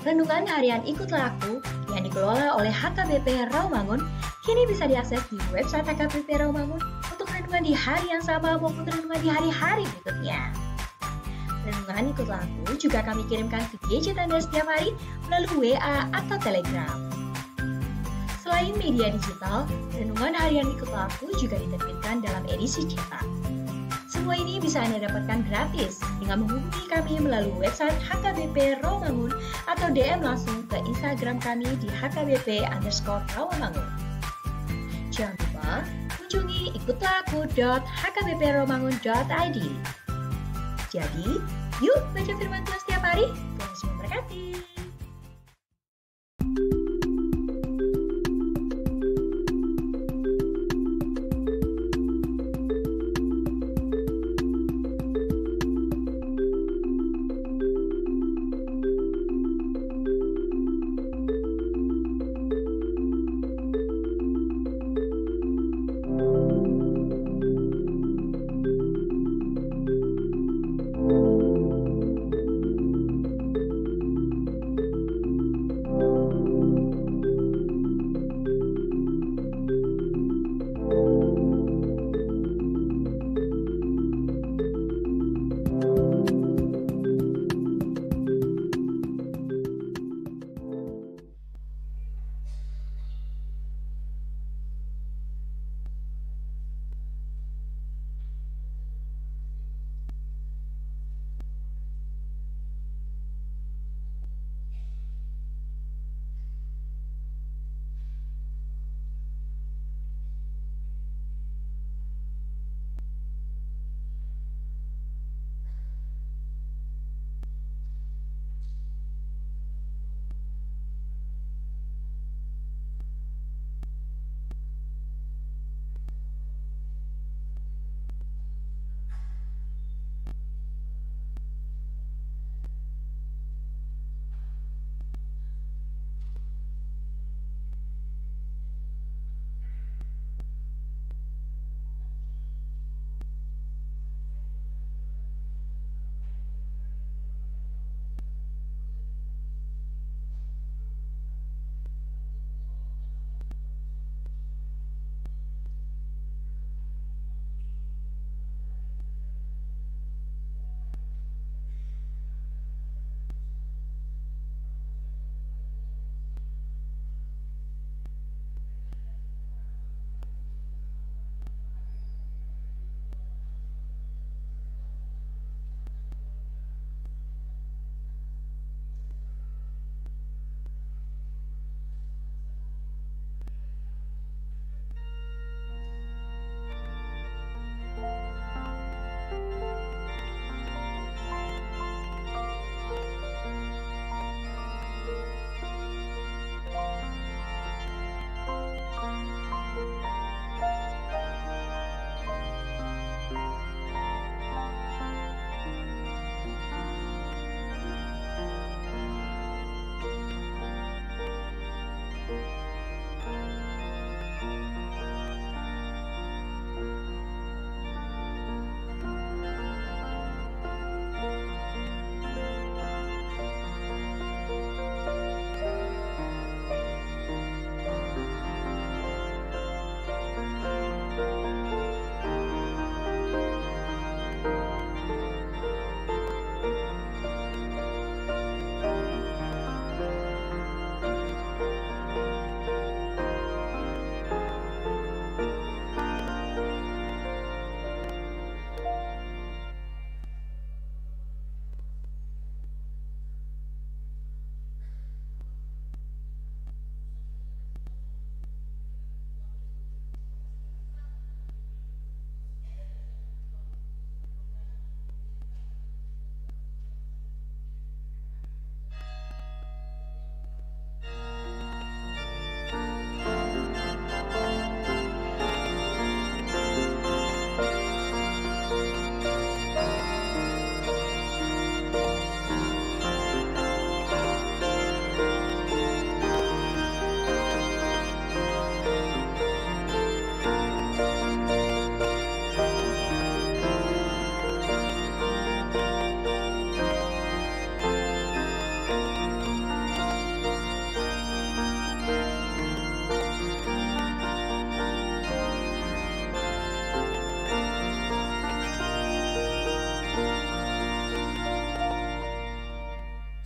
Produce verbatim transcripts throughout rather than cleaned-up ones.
Renungan harian Ikutlah Aku yang dikelola oleh H K B P Rawamangun kini bisa diakses di website H K B P Rawamangun untuk renungan di hari yang sama maupun renungan di hari-hari berikutnya. Renungan Ikutlah Aku juga kami kirimkan ke gadget Anda setiap hari melalui W A atau Telegram. Selain media digital, renungan harian Ikutlah Aku juga diterbitkan dalam edisi cetak. Semua ini bisa Anda dapatkan gratis dengan menghubungi kami melalui website H K B P Rawamangun atau D M langsung ke Instagram kami di H K B P underscore Rawamangun. Jangan lupa kunjungi ikutlah aku dot H K B P rawamangun dot I D. Jadi, yuk baca firman Tuhan setiap hari. Tuhan Yesus memberkati.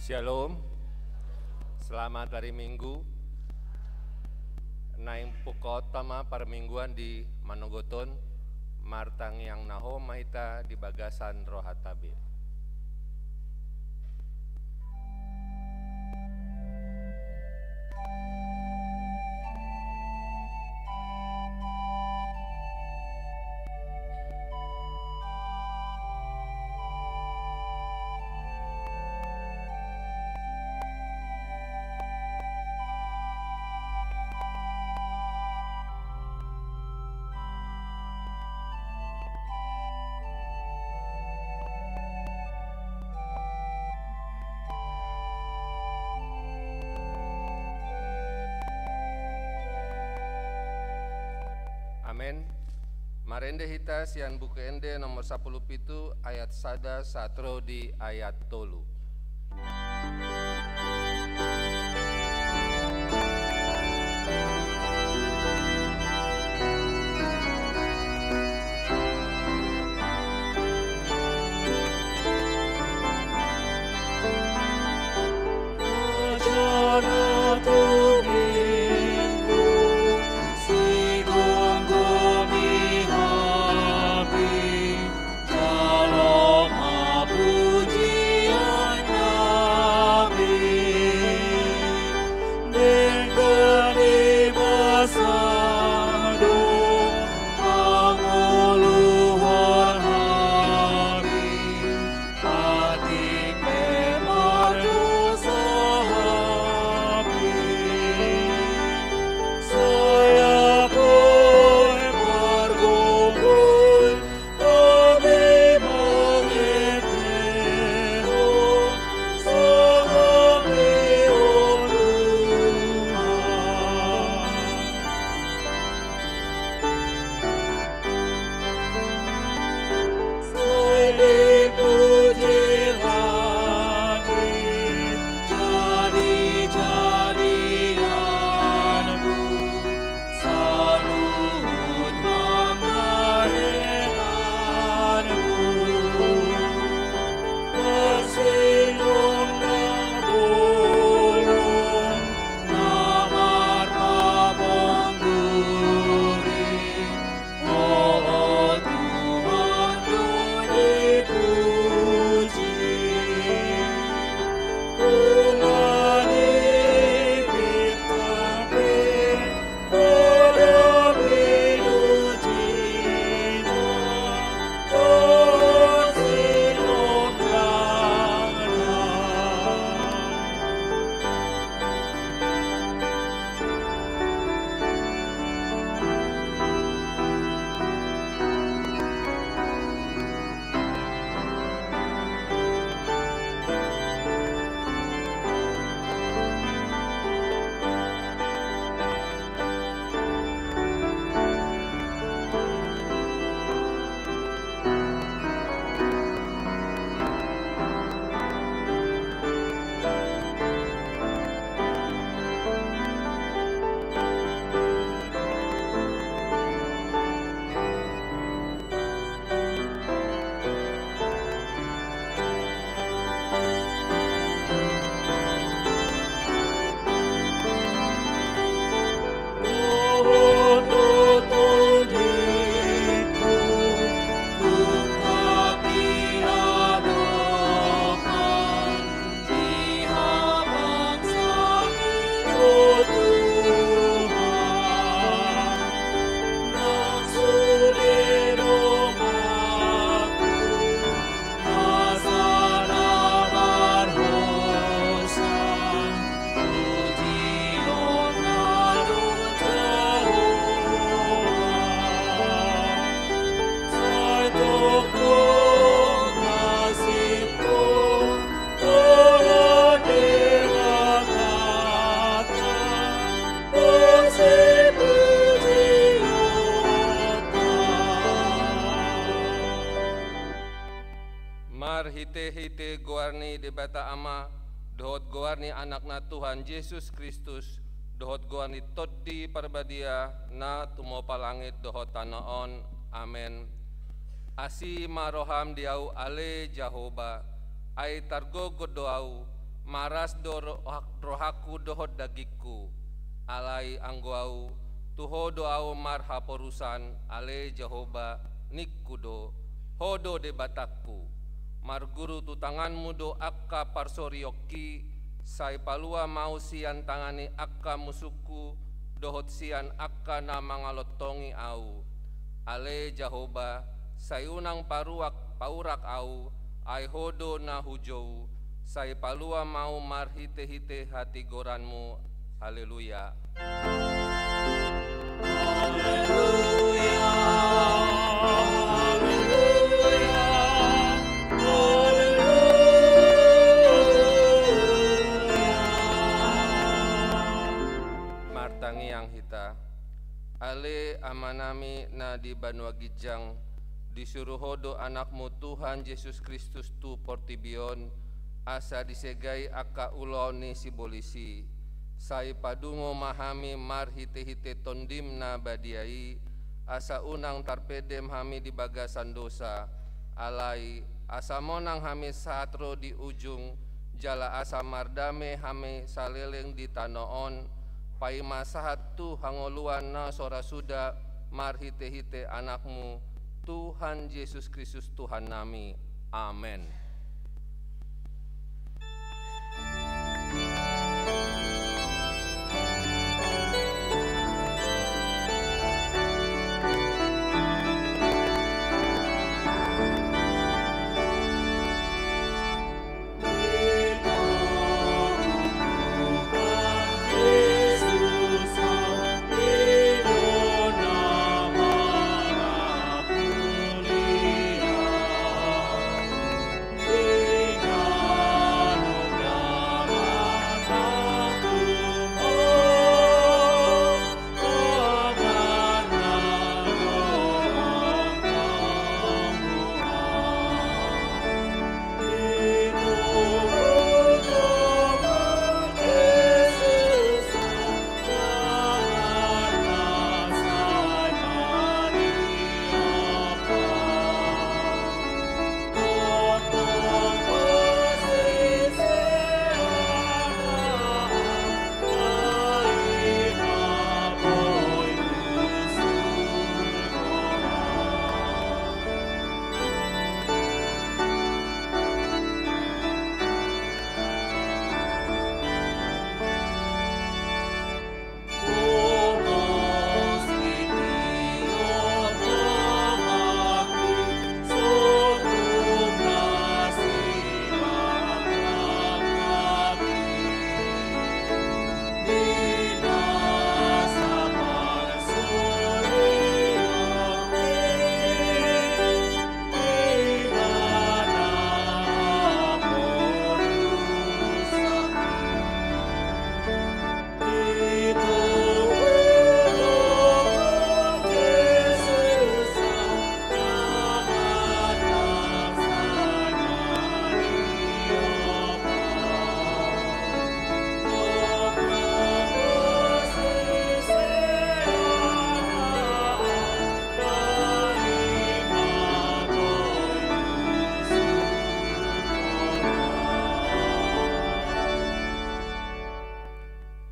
Shalom. Selamat hari Minggu. Naeng pungkaonta ma parmingguan di manogot on, martangiang na hohom ma hita di bagasan rohanta be. Amen. Marende hita sian Buku Ende nomor sampulu pitu ayat sada sahat ro di ayat tolu. Jalo ma pujian nami, denggan i basa do pangoluhon nami, atik pe mardosa hami. Sai anggo margogo i hami mangetehon songon i, o Tuhan. Sai dipuji langit jadi-jadianmu, saluhut panggabeanmu. Marsinondang bolon na marpamongguri, o Tuhan, do dipuji. Nunga dipinta pe Marhitehite goar ni Debata Ama, dohot goar ni Anakna Tuhan Jesus Kristus, dohot goar ni Tondi Parbadia na tumopa langit dohot tano on. Amen. Asi ma roham di ahu ale Jahowa, ai targogo do ahu, Maras do rohak-, rohangku dohot dagingku, alai anggo ahu, tu Ho do ahu marhaporusan, ale Jahowa, ningku do, Ho do Debatangku. Marguru tu tanganmu do angka parsoriongki, sai palua ma ahu sian tangan ni angka musungku, dohot sian angka na mangalontongi ahu. Ale Jahowa, sai unang paruak, paurak ahu, ai Ho do na hujou, sai palua ma ahu marhite-hite hatigoranmu. Haleluya. Haleluya, haleluya, haleluya. Martangiang hita. Ale Amanami na di banua ginjang, disuru Ho do Anakmu Tuhan Jesus Kristus tu portibi on, asa disegai angka ulaon ni sibolis i. Sai padungo ma hami marhite-hite Tondim na badia i, asa unang tarpedem hami di bagasan dosa, alai asa monang hami sahat ro di ujung, jala asa mardame hami saleleng di tano on, paima sahat tu hangoluan na so ra suda, marhite-hite Anakmu, Tuhan Jesus Kristus Tuhannami. Amen.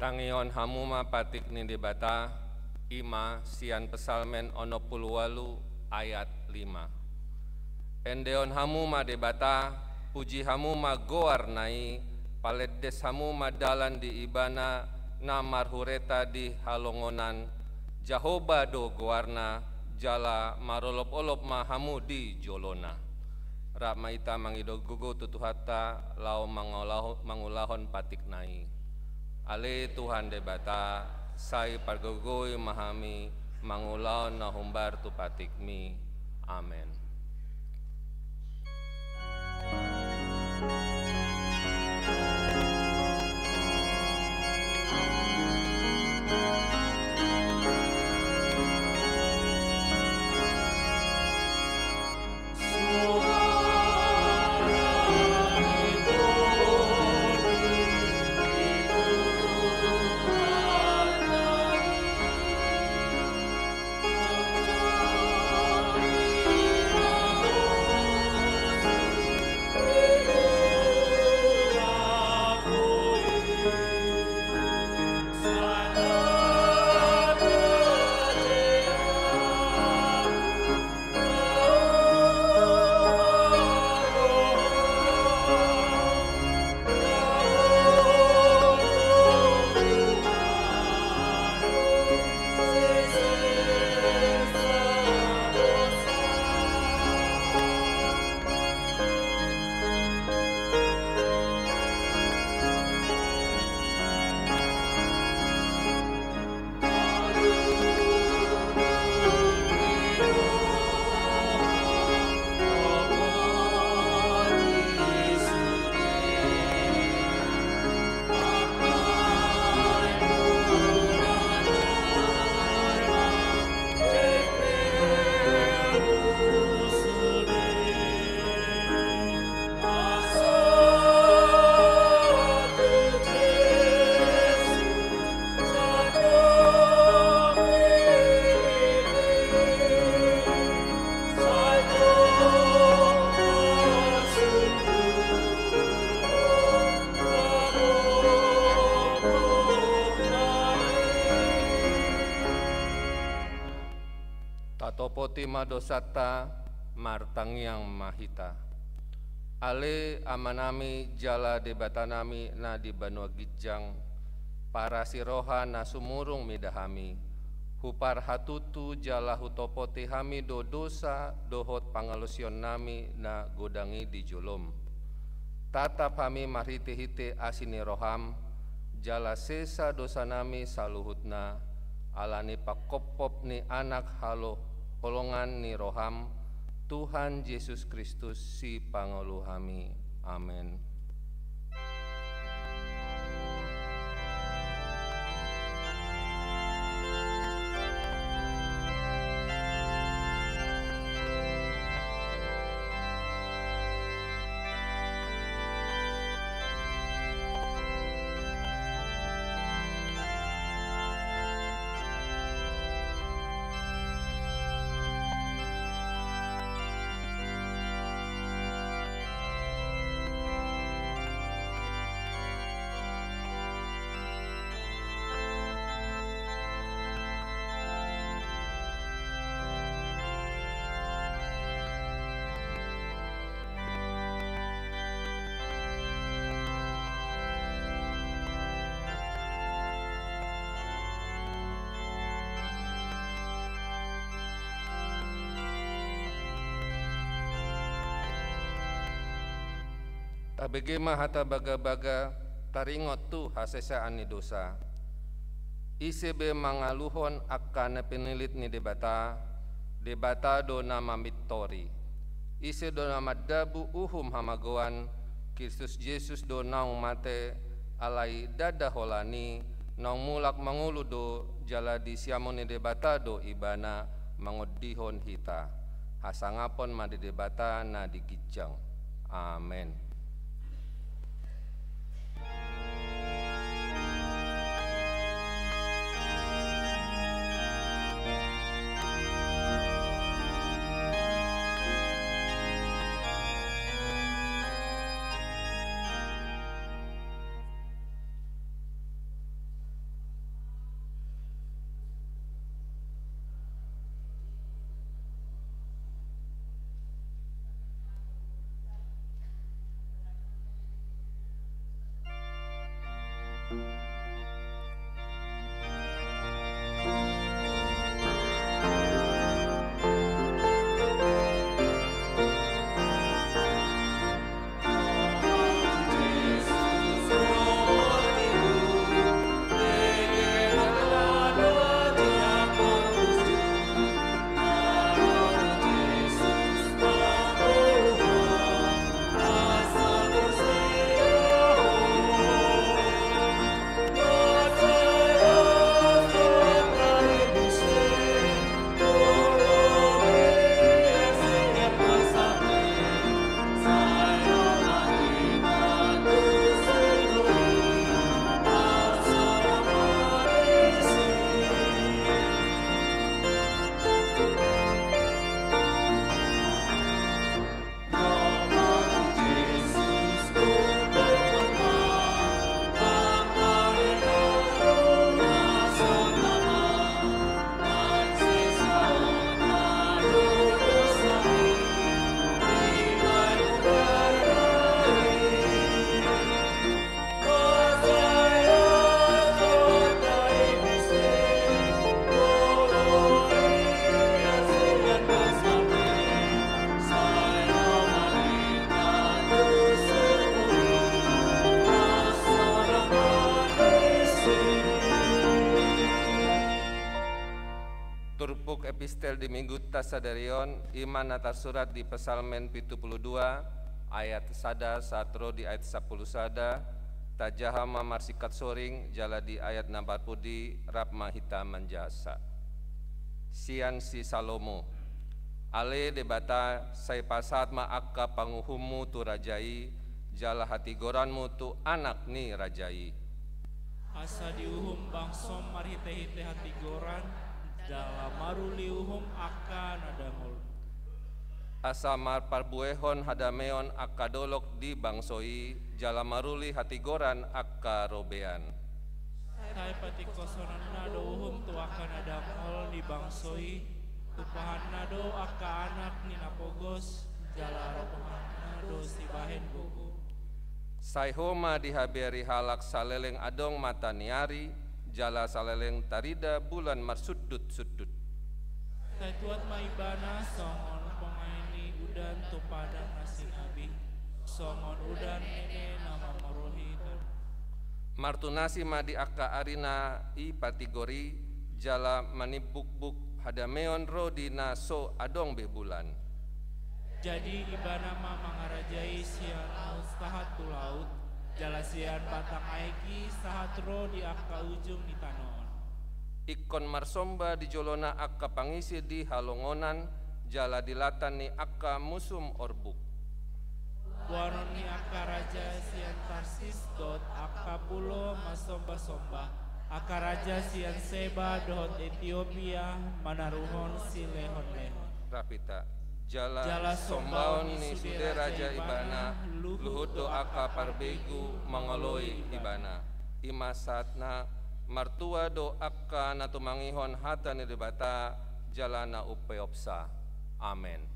Tangihon hamu ma patik ni Debata, i ma sian Psalmen onom pulu ualu ayat lima. Endehon hamu ma Debata, puji hamu ma goarna i, palendes hamu ma dalan di Ibana na marhureta di halongonan, Jahowa do goarna, jala marolop-olop ma hamu di jolona. Rap ma hita mangido gogo tu Tuhanta laho mangulaho-, mangulahon patikna i. Ale Tuhan Debata, sai pargogoi ma hami mangulahon na hombar tu patikmi. Amen. Ti ma dosanta, martangiang ma hita. Ale Amanami jala Debatanami na di banua ginjang, parasi roha na sumurung mida hami, huparhatutu jala hutopoti hami do dosa dohot pangalaosionnami na godang i di jolom. Tatap hami marhitehite asi ni roham, jala sesa dosanami saluhutna, ala ni panghophop ni Anak haloholongan ni roham, Tuhan Jesus Kristus Sipangolu hami. Amen. Tabege ma hata bagabaga taringot tu hasesaan ni dosa. Ise be mangaluhon angka na pinillit ni Debata, Debata do na mamintori. Ise do na mandabu uhum hamagoan, Kristus Jesus do naung mate, alai ndada holan i, naung mulak mangolu do, jala di siamun ni Debata do Ibana mangondihon hita. Hasangapon ma di Debata na di ginjang. Amen. Turpuk epistel di Minggunta sadari on, i ma na tarsurat di Psalmen pitu pulu dua, ayat sada sahat ro di ayat sampulu sada, tajaha ma marsingkat soring, jala di ayat na parpudi rap ma hita manjahasa. Sian si Salomo. Ale Debata, sai pasahat ma angka panguhummu tu raja i, jala hatigoranmu tu anak ni raja i. Asa diuhum bangsom marhitehite hatigoran, jala maruli uhum angka na dangol. Asa marparbuehon hadameon angka dolok di bangso i, jala maruli hatigoran angka robean. Sai patingkoshononna do uhum tu angka na dangol di bangso i, Tumpahanna do angka anak ni na pogos, jala ropohanna do sibahen gogo. Sai ho ma dihabiari halak saleleng adong mata ni ari, jala saleleng tarida bulan marsundut-sundut. Sai tuat ma ibana songon pongai ni udan tu padang na sinabih, songon udan nene na mamoroi tano. Martunasi ma di angka ari na i patigor i, jala manimbukbuk hadameon ro di na so adong be bulan. Jadi ibana ma mangarajai sian laut sahat tu laut, jala sian batang aek i sahat ro di angka ujung ni tano on. Ingkon marsomba di jolona angka pangisi di halongonan, jala di latan ni angka musum orbuk. Boanon ni angka raja sian Tarsis dohot angka pulo marsomba-somba, angka raja sian Seba dohot Etiopia manaruhon silehon-lehon. Rap hita. Jala, jala sombaon ni sude raja ibana, luhut do angka parbegu mangoloi ibana. I ma sahatna. Martua do angka na tumangihon hata ni Debata, jala na umpeopsa. Amen.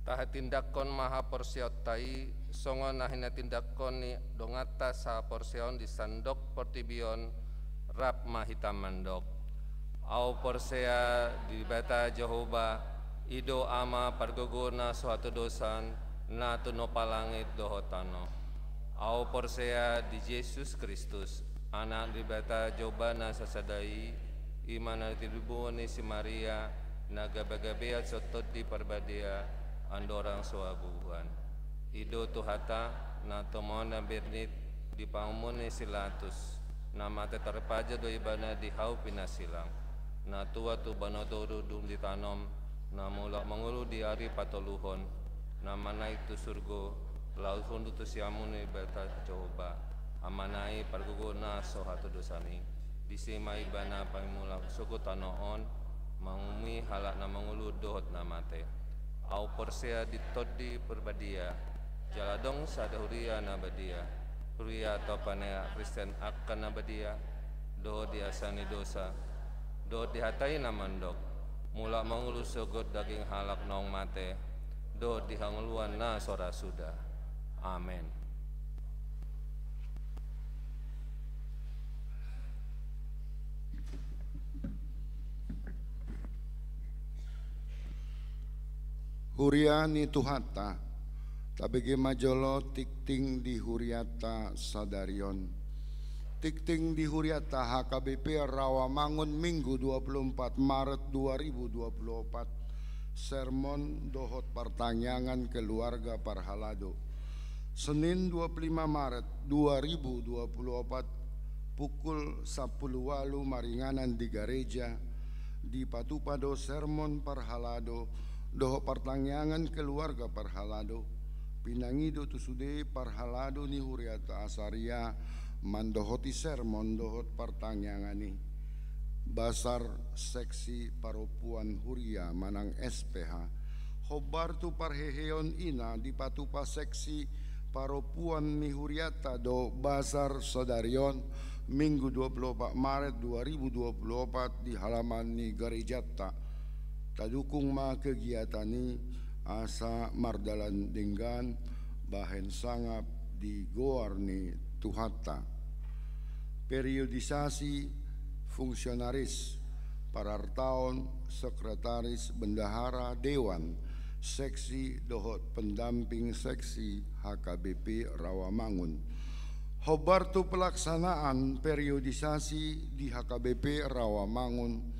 Tahatindanghon ma haporseaonta i, songon na hinatindangkon ni donganta sahaporseaon di sandok portibi on, rap ma hita mandok. Ahu porsea di Debata Jahowa, i do Ama pargogo na so hatodosan, na tinompa langit dohot tano. Ahu porsea di Jesus Kristus, Anak ni Debata Jahowa na sasada i, i ma na tinibur ni si Maria, na gabegabean sian Tondi Parbadia, andorang so habubuhan. I do Tuhanta, na tumaon na bernit di pangumun ni si Latus, na mate tarpaja do ibana di hau pinasilang, na tua tu banua toru dung ditanom, na mulak mangolu di ari patoluhon, na manaek tu surgo, laoshon do tu siamun ni Debata Jahowa, Amana i pargogo na so hatodosan i. Disi ma ibana paimulak sogot tano on, mangumumi halak na mangolu dohot na mate. Ahu porsea di Tondi Parbadia, jala adong sada huria na badia, Huria Topanea Kristen angka na badia, dohot di asa ni dosa, dohot di hata i na mandok, mulak mangolu sogot daging halak naung mate, dohot di hangoluan na so ra suda. Amen. Huria ni Tuhanta, tabege ma jolo tingting di hurianta sadari on. Tingting di hurianta H K B P Rawamangun, Minggu dua puluh empat Maret dua ribu dua puluh empat, sermon dohot partangiangan keluarga parhalado. Senin dua puluh lima Maret dua ribu dua puluh empat, pukul sampulu ualu maringanan di gareja, dipatupa do sermon parhalado dohot partangiangan keluarga parhalado. Pinangido tu sude parhalado ni hurianta Asaria mandohoti sermon dohot partangiangan i. Basar seksi parompuan huria manang S P H. Hombar tu parheheon i na dipatupa seksi parompuan ni hurianta do basar sadari on, Minggu dua puluh empat Maret dua ribu dua puluh empat, di halaman ni garejanta. Tadukung ma kegiatan i asa mardalan denggan bahen sangap di goar ni Tuhanta. Periodisasi fungsionaris, parartaon, sekretaris, bendahara, dewan, seksi dohot pendamping seksi H K B P Rawamangun. Hombar tu pelaksanaan periodisasi di H K B P Rawamangun,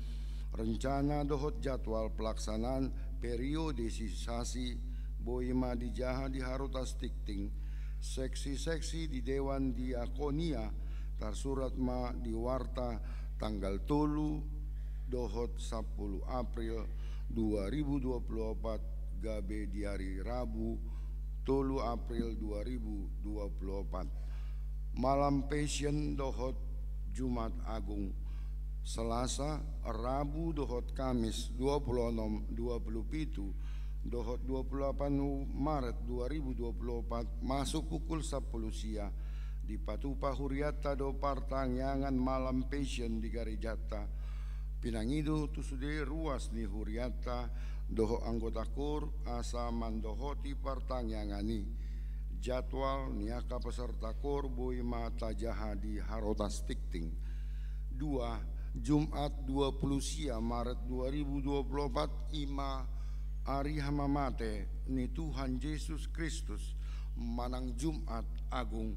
rencana dohot jadwal pelaksanaan periodisasi boi ma dijaha di harotas tingting. Seksi-seksi di Dewan Diakonia tarsurat ma di warta tanggal tolu dohot sampulu April dua ribu dua puluh empat, gabe di ari Rabu tolu April dua ribu dua puluh empat. Malam Passion dohot Jumat Agung, Selasa, Rabu dohot Kamis dua puluh onom, dua puluh pitu, dohot dua puluh delapan Maret dua ribu dua puluh empat, masuk pukul sampulu sia, dipatupa hurianta do partangiangan Malam Passion di garejanta. Pinangido tu sude ruas ni hurianta dohot anggota kor asa mandohoti partangiangan i. Jadwal ni angka peserta kor boi ma tajaha di harotas tingting. Dua, Jumat dua puluh sia Maret dua ribu dua puluh empat, i ma ari hamamate ni Tuhan Jesus Kristus manang Jumat Agung.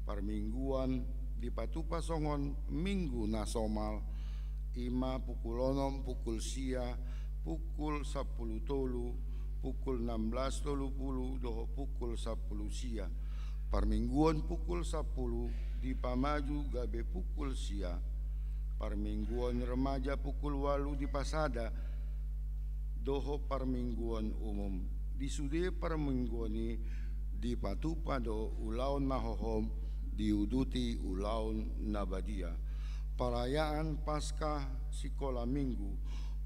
Parmingguan dipatupa songon minggu na somal, i ma pukul onom, pukul sia, pukul sampulu tolu, pukul enam belas tolu pulu dohot pukul sampulu sia. Parmingguan pukul sampulu dipamaju gabe pukul sia. Parmingguan remaja pukul ualu dipasada dohot parmingguan umum. Di sude parmingguan i dipatupa do ulaon na hohom diuduti ulaon na badia. Perayaan Paskah Sikola Minggu,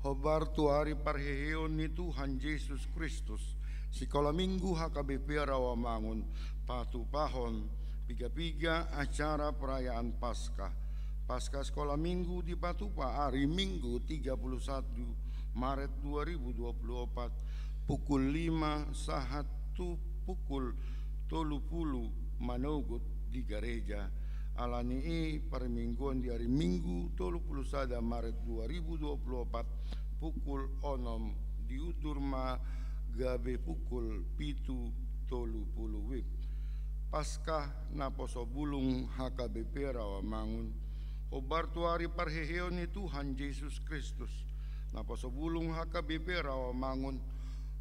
hombar tu ari parheheon ni Tuhan Jesus Kristus, Sikola Minggu H K B P Rawamangun patupahon piga-piga acara perayaan Paskah. Paskah Sikola Minggu dipatupa ari Minggu tiga puluh satu Maret dua ribu dua puluh empat, pukul lima sahat tu pukul tolu pulu manogot di gareja. Alani i parmingguan di ari Minggu tolu pulu sada Maret dua ribu dua puluh empat pukul onom diundur ma gabe pukul pitu tolu pulu wib. Paskah Naposobulung H K B P Rawamangun, hombar tu ari parheheon ni Tuhan Jesus Kristus. Naposobulung H K B P Rawamangun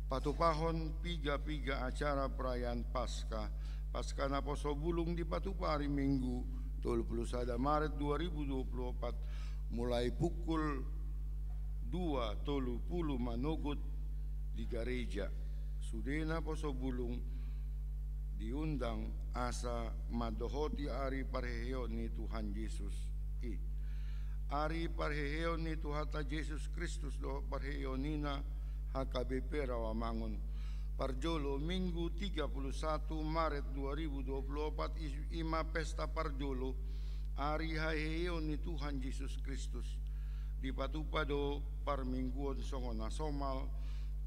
patupahon piga-piga acara perayaan Paskah. Paskah Naposobulung dipatupa ari Minggu tolu pulu sada Maret dua ribu dua puluh empat, mulai pukul dua tolu pulu manogot di gareja. Sude Naposobulung diundang asa mandohoti ari parheheon ni Tuhan Jesus i. Ari parheheon ni Tuhanta Jesus Kristus dohot parheheon ni na H K B P Rawamangun, Parjolo, Minggu tiga puluh satu Maret dua ribu dua puluh opat, i ma pesta parjolo ari haheheon ni Tuhan Jesus Kristus. Dipatupa do parmingguon songon na somal,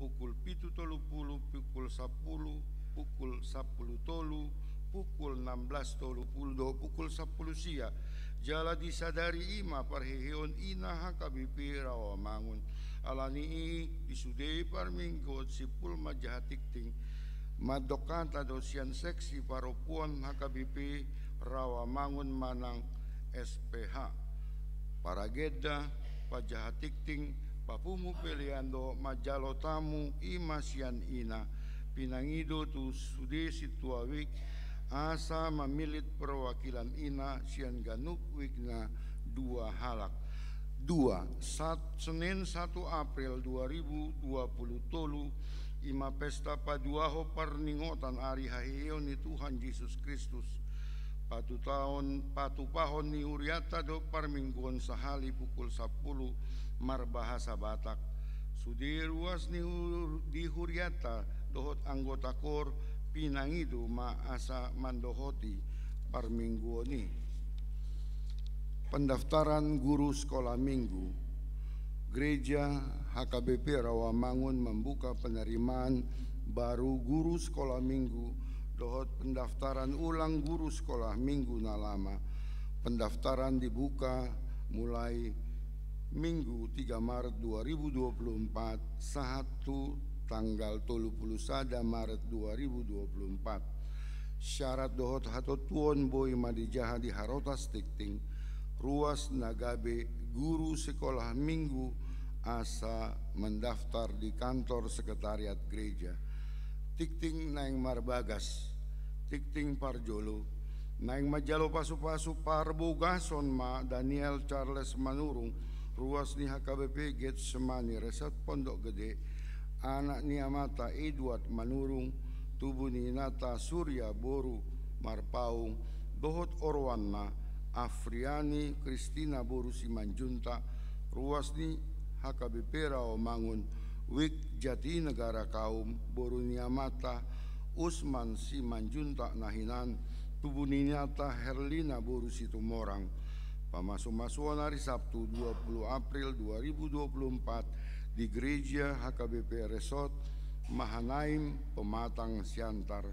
pukul pitu tolu pulu, pukul sampulu, pukul sampulu tolu, pukul enam belas tolu pulu dohot pukul sampulu sia. Jala disadari i ma parheheon ina H K B P Rawamangun. Alani i, di sude parmingguon simpul manjaha tingting, mandok hata do sian seksi parompuan H K B P Rawamangun manang S P H. Paragenda, panjaha tingting, papungu pelean dohot manjalo tamu i ma sian ina, pinangido tu sude sintua wijk asa mamillit perwakilan ina sian ganup wijk na dua halak. Dua, Sat-, Senin satu April dua ribu dua puluh tolu, i ma pesta paduahon parningotan ari haheheon ni Tuhan Jesus Kristus. Patutaon, patupahon ni hurianta do parmingguon sahali pukul sampulu marbahasa Batak. Sude ruas ni hu-, di hurianta dohot anggota kor pinangido ma asa mandohoti parmingguon i. Pendaftaran guru sekolah minggu. Gereja H K B P Rawamangun membuka penerimaan baru guru sekolah minggu dohot pendaftaran ulang guru sekolah minggu na lama. Pendaftaran dibuka mulai Minggu tiga Maret dua ribu dua puluh empat sahat tu tanggal tolu puluh sada Maret dua ribu dua puluh empat. Syarat dohot hatontuon boi ma dijaha di harotas tingting ruas na gabe guru sekolah minggu asa mendaftar di kantor sekretariat gereja. Tingting naeng marbagas. Tingting parjolo, naeng manjalo pasupasu parbogason ma Daniel Charles Manurung, ruas ni H K B P Getsemani Resort Pondok Gede, anak ni amanta Edward Manurung, tubu ni inanta Surya boru Marpaung, dohot oroanna Afriani Kristina boru Simanjuntak, ruas ni H K B P Rawamangun, wijk Jatinegara Kaum, boru ni amanta Usman Simanjuntak na hinan, tubu ni inanta Herlina boru Situmorang. Pamasumasuon ari Sabtu dua puluh April dua ribu dua puluh empat di Gereja H K B P Resort Mahanaim, Pematang Siantar.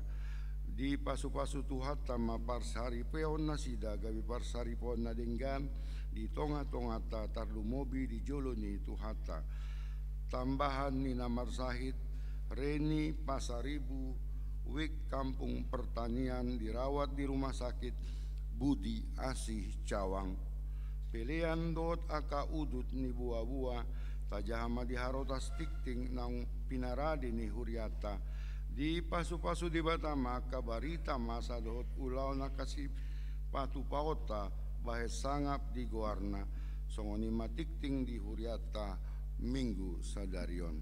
Dipasupasu Tuhanta ma parsaripeon nasida gabe parsaripeon na denggan di tongatonganta, tarlumobi di jolo ni Tuhanta. Tambahan ni na marsahit, Reni Pasaribu, wijk Kampung Pertanian, dirawat di Rumah Sakit Budi Asih Cawang. Pelean dohot angka udut ni boaboa tajaha ma di harotas tingting naung pinarade ni hurianta. Dipasupasu Debata ma angka barita masa dohot ulaon angka sipatupaonta bahen sangap di goarna. Songon i ma tingting di hurianta Minggu sadari on.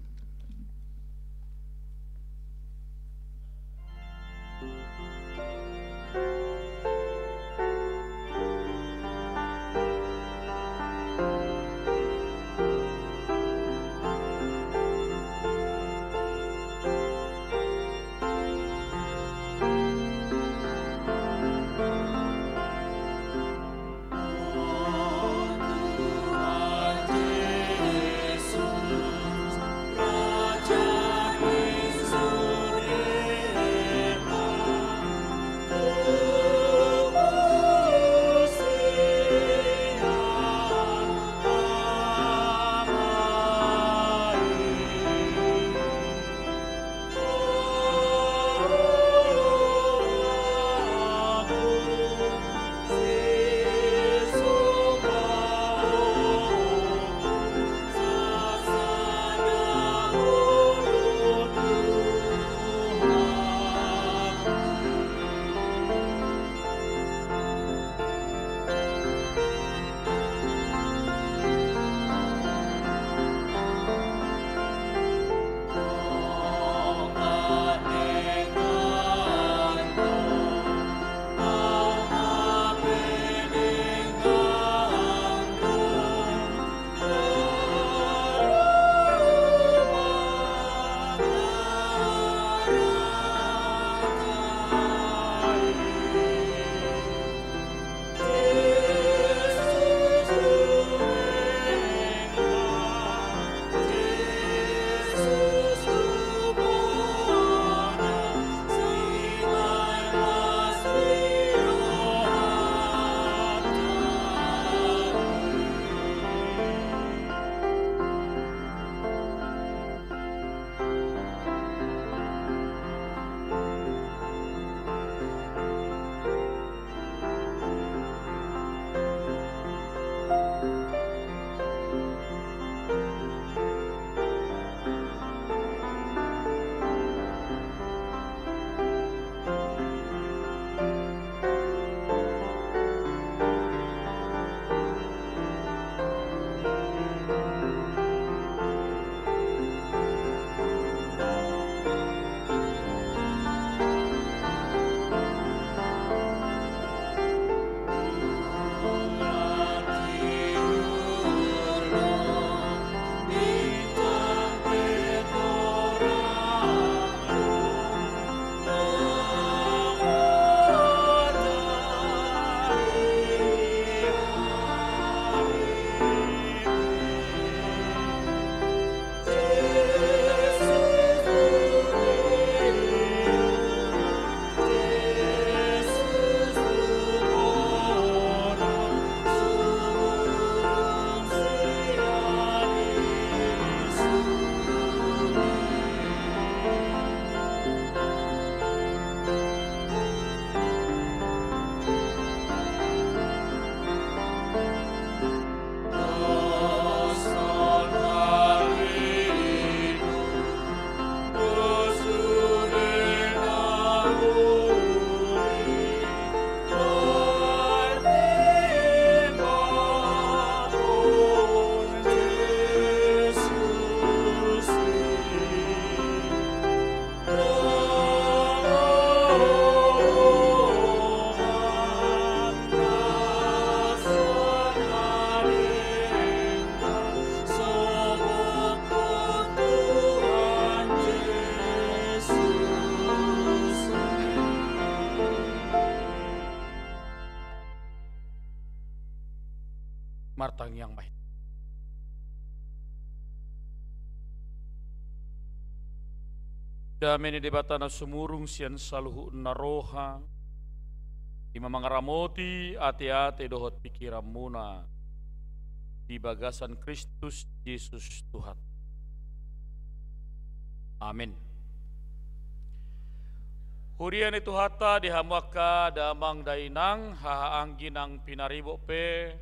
Tangiang ma hita. Dame ni Debata na sumurung sian saluhut na roha, i ma mangaramoti ateate dohot pingkiranmuna di bagasan Kristus Jesus Tuhan. Amin. Huria ni Tuhanta di hamu angka damang dainang, haha anggi nang pinaribot pe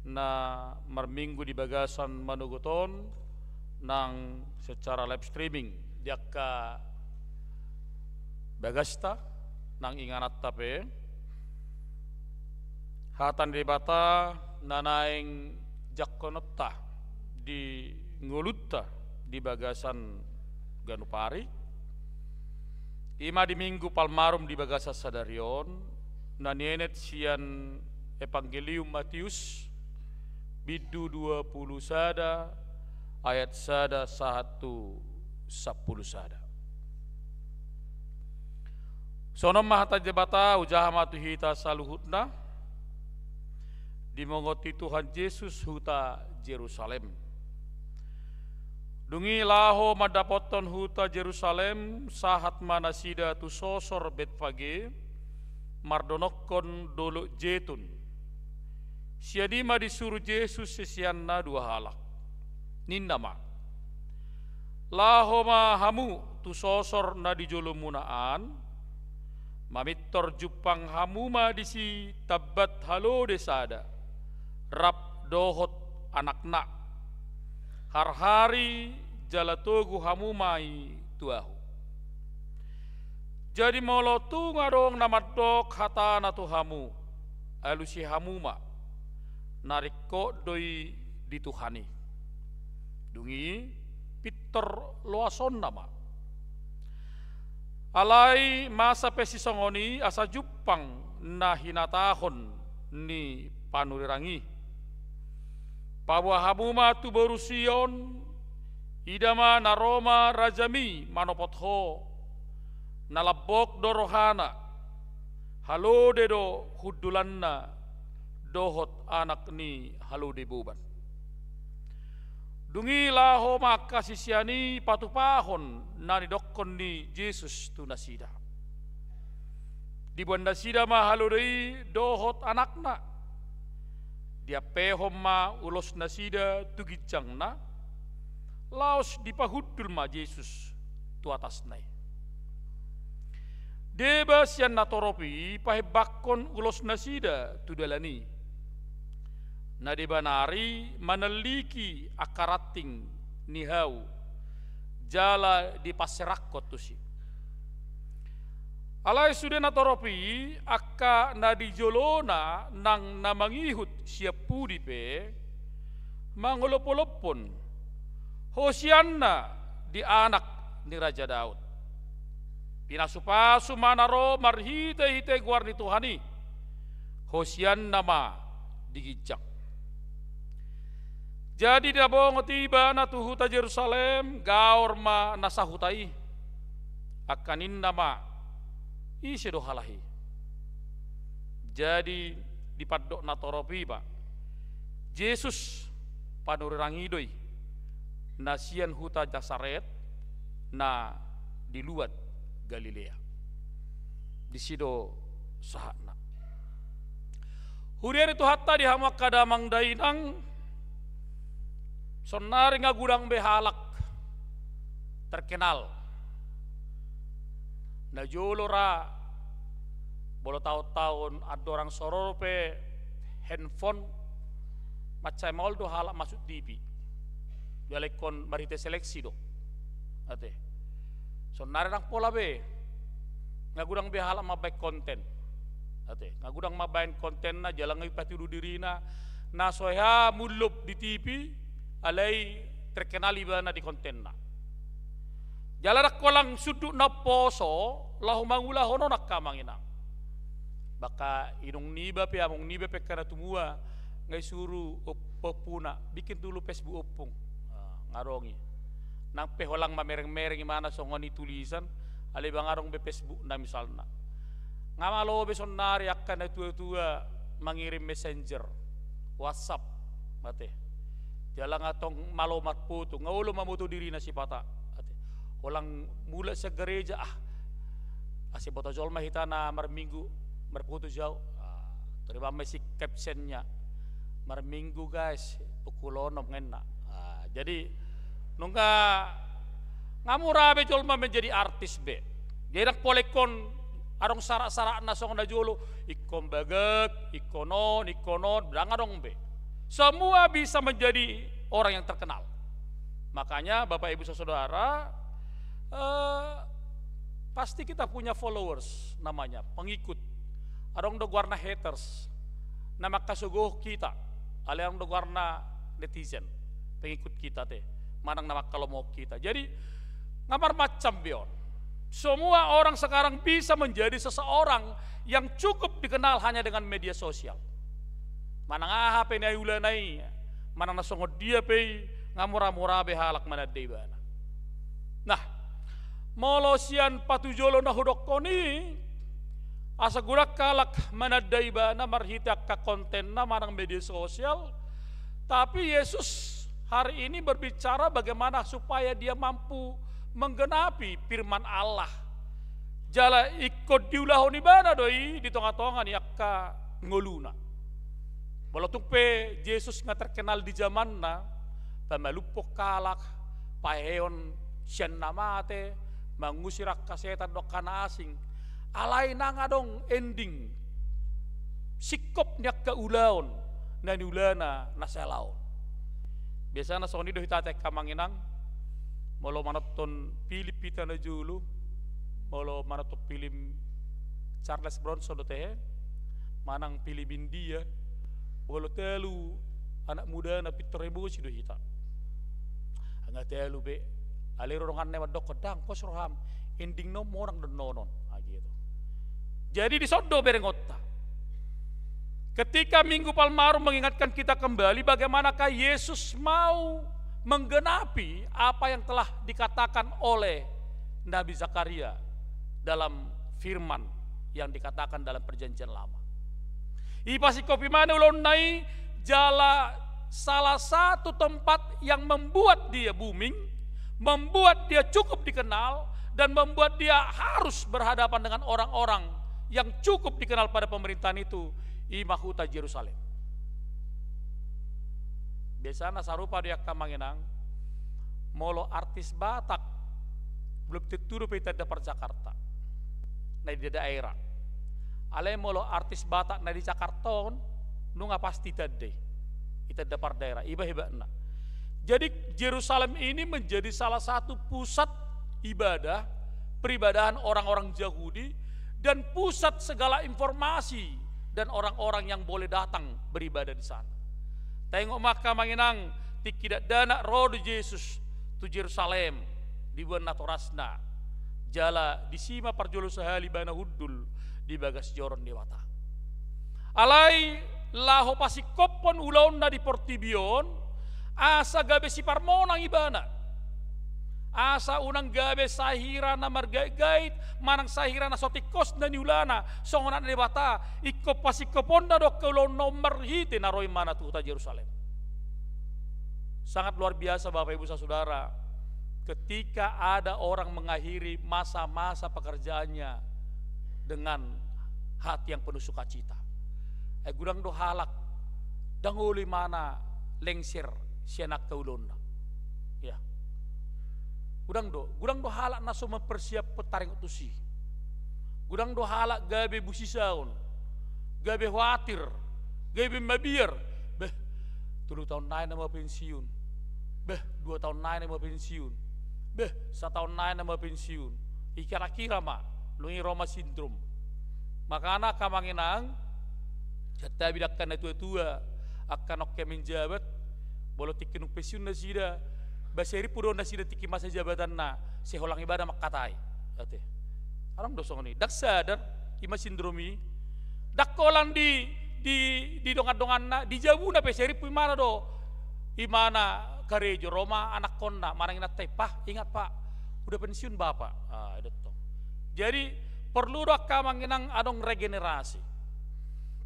na marminggu di bagasan manogot on, nang secara live streaming di angka bagasta nang ingananta pe. Hata ni Debata na naeng jangkononta di ngolunta di bagasan ganup ari, i ma di Minggu Palmarum di bagasan sadari on, na nienet sian Evangelium Mateus, bindu dua pulu sada, ayat sada sahat tu sampulu sada. Songon on ma hata Debata, hujaha ma tu hita saluhutna, dimongot ni Tuhan Jesus huta Jerusalem. Dung i laho mandapothon huta Jerusalem, sahat ma nasida tu sosor Betfage, mardonokkon Dolok Jetun. Sian i ma disuru Jesus siseanna dua halak. Ninna ma: Laho ma hamu tu sosor na di jolomuna an, mamintor jumpang hamu ma disi tambat halode sada, rap dohot anakna. Harhari jala togu hamu ma i tu ahu. Jadi molo tung adong na mandok hatana tu hamu, alusi hamu ma, na ringkot do i di Tuhan i. Dung i pintor loasonna ma. Alai masa pe sisongon i asa jumpang na hinatahon ni panurirang i: Paboa hamu ma tu boru Sion, ida ma na ro ma rajami manopot ho, na lambok do rohana, halode do hundulanna, dohot anak ni halode boban. Dung i laho ma angka sisean i patupahon na nidokkon ni Jesus tu nasida. Diboan nasida ma halode i dohot anakna. Diampehon ma ulos nasida tu ginjangna, laos dipahundul ma Jesus tu atasna i. Deba sian natorop i pahembangkon ulos nasida tu dalan i. Na deba nari manalliki angka ranting ni hau, jala dipanserakkon tusi. Alai sude natorop i angka na di jolona nang na mangihut sian pudi pe mangolopolophon: Hosianna di Anak ni Raja Daud. Pinasupasu ma na ro marhitehite goar ni Tuhan i. Hosianna ma di ginjang. Jadi na bongot ibana tu huta Jerusalem, gaor ma na sahuta i. Angka ninna ma: Ise do halak i? Jadi dipandok natorop i ma: Jesus, panurirang i do i, na sian huta Nasaret, na di luat Galilea. Disi do sahatna. Huria ni Tuhanta di hamu angka damang dainang, saonnari nga godang be halak terkenal. Na jolo ra, molo taon-taon andorang so ro pe handphone, mansai maol do halak masuk T V. Jala ingkon marhite seleksi do. Ate. Saonnari ndang pola be. Nga godang be halak mambaen konten. Ate, nga godang mambaen kontenna, jala nga dipatudu dirina na so hea mullop di T V, alai terkenal ibana di kontenna. Jala ndang holan sundut na umposo laho mangulahon on, angka amang inang. Bahkan inong niba pe, among niba pe angka na tumua, nga disuru op-, ompungna: Bikin dulu Facebook, Ompung. Ah, nga adong i. Nang pe holan mamereng-mereng ibana songon i tulisan, alai ba nga adong be Facebookna misalna. Nga malo be saonnari angka na tua-tua mangirim messenger, WhatsApp. Ate. Jala nga tong malo marfoto, nga olo mamoto dirina sipata. Ate. Holan mulak sian gareja, ah. Asa diboto jolma hita na marminggu, marfoto jo. Ah, terima kasih captionnya. Marminggu guys, pukul onom ngena. Ah, jadi nunga nga mura be jolma menjadi artis be. Jadi ndang pola ingkon adong sarak-sarakna songon na jolo, ingkon bagak, ingkon on, ingkon on, ndang adong be. Semua bisa menjadi orang yang terkenal. Makanya Bapak Ibu Saudara, eh, pasti kita punya followers namanya, pengikut. Adong do goarna haters, na mangkasogohon hita, alai adong do goarna netizen, pengikut kita te, manang na mangkalomohon hita. Jadi nga marmacam be on. Semua orang sekarang bisa menjadi seseorang yang cukup dikenal hanya dengan media sosial. Manang aha pe na niulana i, manang na songon dia pe i, nga mura-mura be halak mananda ibana. Nah, molo sian patujolo na hudokkon i, asa godang halak mananda ibana marhite angka kontenna manang media sosial, tapi Yesus hari ini berbicara bagaimana supaya dia mampu menggenapi firman Allah. Jala ingkon diulahon ibana do i di tonga-tonga ni angka ngoluna. Molo tung pe Jesus nga terkenal di zamanna, pamalumhon halak, paehehon sian na mate, mangusir angka setan dohot angka na asing, alai ndang adong ending, singkop ni angka ulaon na niulana na sahali on. Biasana songon i do hita ate angka amang inang, molo manonton film hita na jolo, molo manonton film Charles Bronson do tehe, manang film India, molo talu anak mudana pintor emosi do hita. Nga talu be, alai ro donganna mandokkon, ndang, pos roham, endingna monang do annon on. Ah, gitu. Jadi dison do berengonta. Ketika Minggu Palmarum mengingatkan kita kembali bagaimanakah Yesus mau menggenapi apa yang telah dikatakan oleh Nabi Zakaria dalam firman yang dikatakan dalam Perjanjian Lama. Ipasingkop ibana ulaonna i jala salah satu tempat yang membuat dia booming, membuat dia cukup dikenal, dan membuat dia harus berhadapan dengan orang-orang yang cukup dikenal pada pemerintahan itu, i ma huta Jerusalem. Biasana sarupa do i angka amang inang, molo artis Batak, belum tentu dope itanda par Jakarta, na di daerah. Alai molo artis Batak na di Jakarta on, nunga pasti itanda i, itanda par daerah, iba hebatna. Jadi Jerusalem ini menjadi salah satu pusat ibadah, peribadahan orang-orang Yahudi, dan pusat segala informasi dan orang-orang yang boleh datang beribadah di sana. Taingot ma angka amang inang, tingki dakdanak ro do Jesus tu Jerusalem, di bulan natorasna, jala disi ma parjolo sahali ibana hundul di bagas joro ni Debata. Alai laho pasingkophon ulaonna di portibi on, asa gabe siparmonang ibana. Asa unang gabe sahira na margait-gait, manang sahira na so tingkos na niulana songon anak ni Debata, ingkon pasingkophonna do angka ulaonna on marhite na ro ibana tu huta Jerusalem. Sangat luar biasa, Bapak Ibu Saudara, ketika ada orang mengakhiri masa-masa pekerjaannya dengan hati yang penuh sukacita. Eh, godang do halak, ndang olo ibana lengser sian angka ulaonna. Ya. Godang do, godang do halak na so mempersiap taringot tusi. Godang do halak gabe busisaon, gabe khawatir, gabe mabiar. Beh, tolu taon nai nama pensiun. Beh, dua taon nai nama pensiun. Beh, sataon nai nama pensiun. Ikira-kira ma, nunga i Roma syndrome. Makana angka amang inang, santabi do angka na tua-tua, angka na ongka menjabat, molo tingki nunga pensiun nasida, ba sai rimpu do nasida tingki masa jabatanna, sai holan ibana mangkatai. Ate. Adong do songon i. Ndang sadar, i ma syndrome i. Ndang holan di, di, di dongan-donganna, di jabuna pe sai rimpu ibana do. Ibana karejo, ro ma anakkonna, manang inanta i, "Pak, ingat Pak, udah pensiun Bapak." Ah, i do tong. Jadi, perlu do angka amang inang adong regenerasi.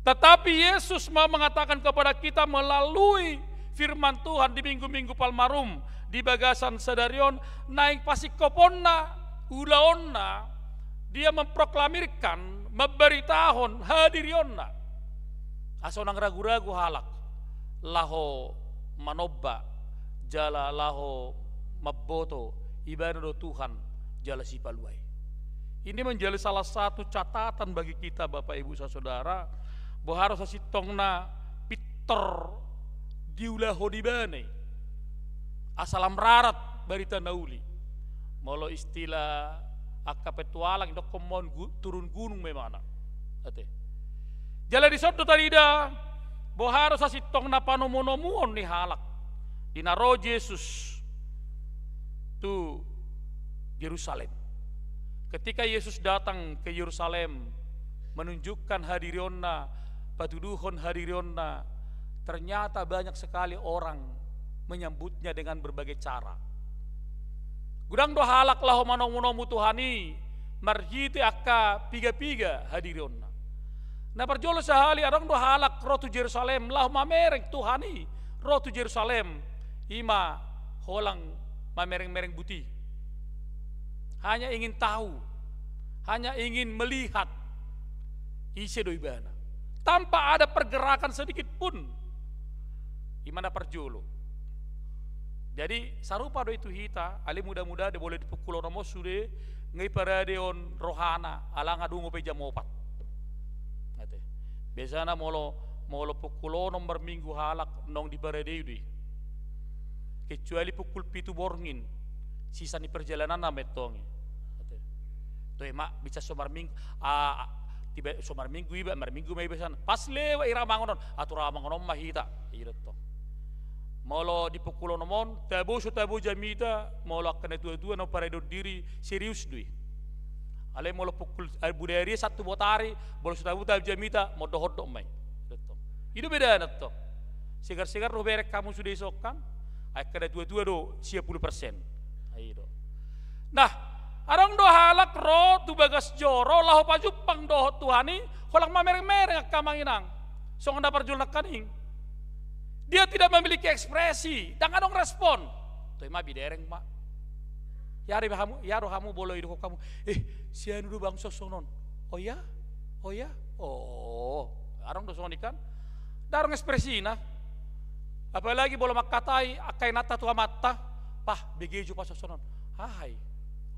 Tetapi Yesus mau mengatakan kepada kita melalui firman Tuhan di minggu-minggu Palmarum di bagasan sadari on, naeng pasingkoponna, ulaonna, dia memproklamirkan, mambaritahon hadirionna. Asa unang ragu-ragu halak laho manomba jala laho mamboto ibana do Tuhan jala Sipalua i. Ini menjadi salah satu catatan bagi kita, Bapak Ibu Saudara, bahwa harus sasintongna pintor diulahon ibana i. Asa lam rarat barita na uli. Molo istilah angka petualang, didokkon ma on gu-, turun gunung ma ibana. Ate. Jala dison do tarida, bahwa harus sasintongna panomu-nomuon ni halak di na ro Jesus tu Jerusalem. Ketika Yesus datang ke Yerusalem, menunjukkan hadirionna, patuduhon hadirionna, ternyata banyak sekali orang menyambutnya dengan berbagai cara. Godang do halak laho manomu-nomu Tuhan i marhite angka piga-piga hadirionna. Na parjolo sahali, adong do halak ro tu Jerusalem laho mamereng Tuhan i, ro tu Jerusalem, i ma holan mamereng-mereng buti. Hanya ingin tahu, hanya ingin melihat ise do ibana. Tanpa ada pergerakan sedikit pun. I ma na parjolo. Jadi, sarupa do i tu hita, alai mudah-mudahan dia boleh dipukul onom on sude, nunga diparadehon rohana, ala nga dungo pe jam opat. Ate. Biasana molo, molo pukul onom marminggu halak naung diparadei do i. Kecuali pukul pitu borngin, sisa ni perjalananna ma antong i. Ate. Toe ma, bisa so marminggu, a, a, tiba so marminggu iba, marminggu ma iba san. Pas lewat i ra mangan on, atur ra mangan on ma hita. I do tong. Molo di pukul onom on, tabo so tabo jamita, molo angka na tua-tua na paradehon diri, serius do i. Alai molo pukul, eh, budaya dia satu botari, molo so tabo tabo jamita, mondok-ondok ma i. I do tong. I do bedana tong. Segar-segar do bereng hamu sude ison kan? Ai angka na tua-tua do, sia pulu persen. Ai do. Nah, adong do halak ro tu bagas joro, laho pajumpang dohot Tuhan i, holan mamereng-mereng angka amang inang. Songon na parjolo nangkaning. Dia tidak memiliki ekspresi, ndang adong respon. Toe ma bidereng ma. Ia do hamu, ia do hamu molo idokkon hamu, eh, si anu do bangso songon on. Oh iya? Oh iya? Oh, adong do songon i kan? Ndang adong ekspresina. Apalagi molo mangkatai angka inanta tu amanta, pah, begejo pas songon on. Ahai.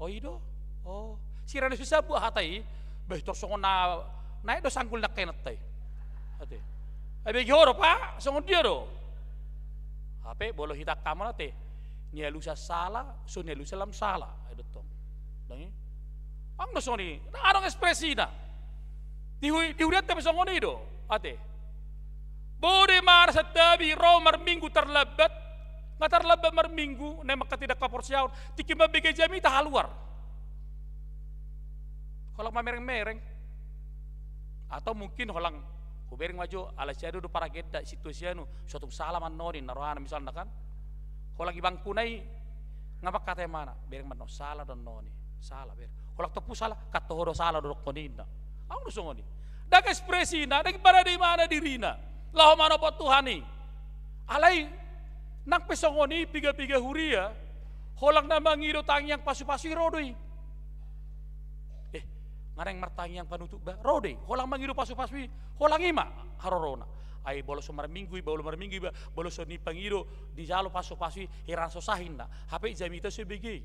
Oh i do? Oh. Sirana so disambu hata i, bah, tor songon na naek do sanggul ni angka inanta i. Ate. Ai bege ho do, Pak, songon dia do. Hape molo hita angka amang ate, nialusan sala, so nialusan lam sala. Ai do tong. Ndang i? Adong do songon i. Ndang adong ekspresina. Di hu-, di hurianta pe songon i do. Ate. Boi do ibana santabi ro marminggu tarlambat. Nga tarlambat marminggu, naeng angka tindak haporseaon, tingki mambege jamita haluar. Holan mamereng-mereng. Atau mungkin holan, hubereng ma jo, ala si anu do paragenda, situasi anu, so tung sala ma annon i, na rohana misalna kan. Holan ibangkuna i, nga mangkatai ibana, bereng ma annon sala do annon i, sala bereng. Holan tompu sala, kanto ho do sala do dokkon i ninna. Adong do songon i. Ndang ekspresina, ndang diparadei ibana dirina. Laho manomba Tuhan i. Alai, nang pe songon i piga-piga huria, holan na mangido tangiang pasu-pasu i ro do i. Eh, nga naeng martangiang panutup bah, ro do i, holan mangido pasu-pasu i, holan i ma harorona. Ai molo so marminggu iba, molo marminggu iba, molo so nipangido, dijalo pasu-pasu i, heran so sah inna. Hape jamita so bege i.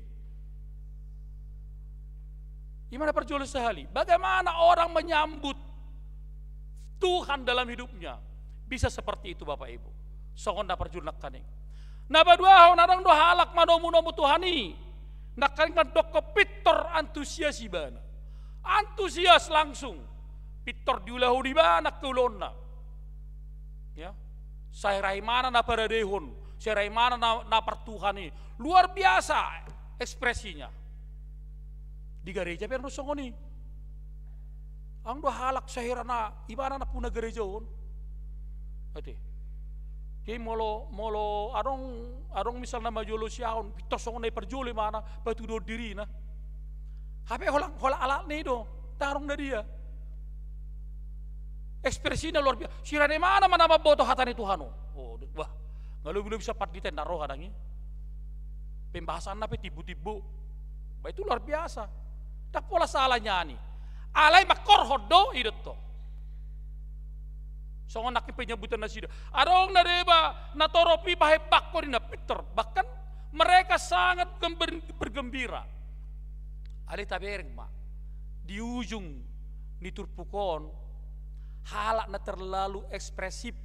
I ma na parjolo sahali. Bagaimana orang menyambut Tuhan dalam hidupnya? Bisa seperti itu, Bapak Ibu. Songon na parjolo nangkaning. Na paduahon, adong do halak manomu-nomu Tuhan i. Nangkaning mandokkon pintor antusias ibana. Antusias langsung. Pintor diulahon ibana angka ulaonna. Ya. Sai ra ibana na paradehon, sai ra ibana na, na partuhan i. Luar biasa ekspresinya. Di gareja pe adong do songon i. Adong do halak sai ra na ibana nampuna gareja on. Ate. Jadi molo, molo adong, adong misalna manjolo siaon, pintor songon na i parjolo ibana, patuduhon dirina. Hape holan, holan alatna i do, ndang adong na dia. Ekspresina luar biasa. Sirana ibana ma na mamboto hata ni Tuhan on. Oh, wah. Nga lobi-lobi so pandita na roha nang i. Pembahasanna pe timbo-timbo. Ba itu luar biasa. Ndang pola sala nian i. Alai mangkorhon do i do tong. Songon nangkin penyambutan nasida. Adong na deba na torop i bahen bangkon ninna, pintor. Bahkan mereka sangat gem-, ber-, bergembira. Alai tabereng ma, di ujung ni turpuk on, halak na terlalu ekspresif,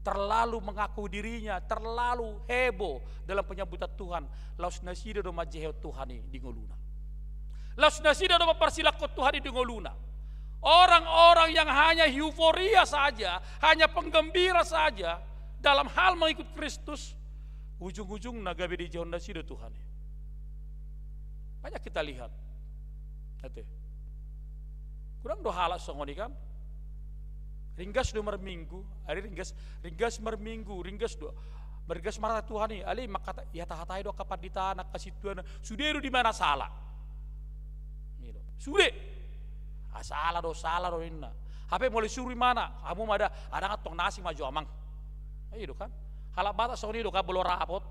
terlalu mengaku dirinya, terlalu heboh dalam penyambutan Tuhan, laos nasida do manjehehon Tuhan i di ngoluna. Laos nasida do mamparsilanghon Tuhan i di ngoluna. Orang-orang yang hanya euforia saja, hanya penggembira saja dalam hal mengikut Kristus, ujung-ujungna gabe dijehehon nasida Tuhan i. Banyak kita lihat. Ate. Kurang do halak songon i kan? Ringgas do marminggu, ari ringgas, ringgas marminggu, ringgas do. Margas marata Tuhan i, alai mangkata, ihata-hatai do angka pandita, angka sintua, sude do di mana sala. Gitu. Sude. Ah, sala do, sala do ninna. Hape molo isuru i mana, hamu ma da, adong antong na asing ma jo amang. Ah, i do kan. Halak Batak songon i do kan, molo rapot.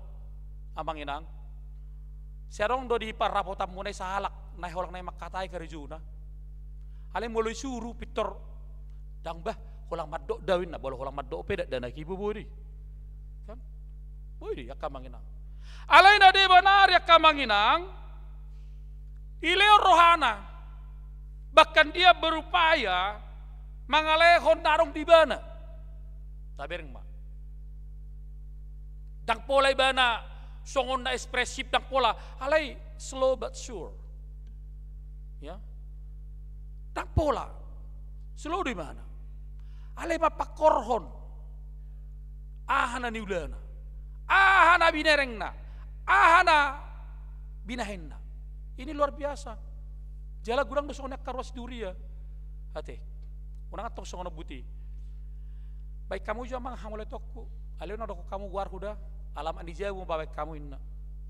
Amang inang. Sai adong do di parrapotanmuna i sahalak, na holan na i mangkatai karejona. Alai molo isuru pintor, ndang bah, holan mandok do au ninna, molo holan mandok pe dakdanak i boi do i. Kan? Boi do i, angka amang inang. Alai na deba nari angka amang inang, dilehon rohana. Bahkan dia berupaya mangalehon na adong di ibana. Tabereng ma. Ndang pola ibana songon na ekspresif, ndang pola. Alai slow but sure. Ya. Ndang pola. Slow do ibana. Alai mapangkorhon aha na niulana, aha na binerengna, aha na binahenna. Ini luar biasa. Jala godang do songon i angka ruas ni huria. Ate. Unang antong songon on buti. Baen hamu jo amang hamauliateonku. Alai unang dokkon hamu goarhu da. Alamat ni jabu ma baen hamu ninna.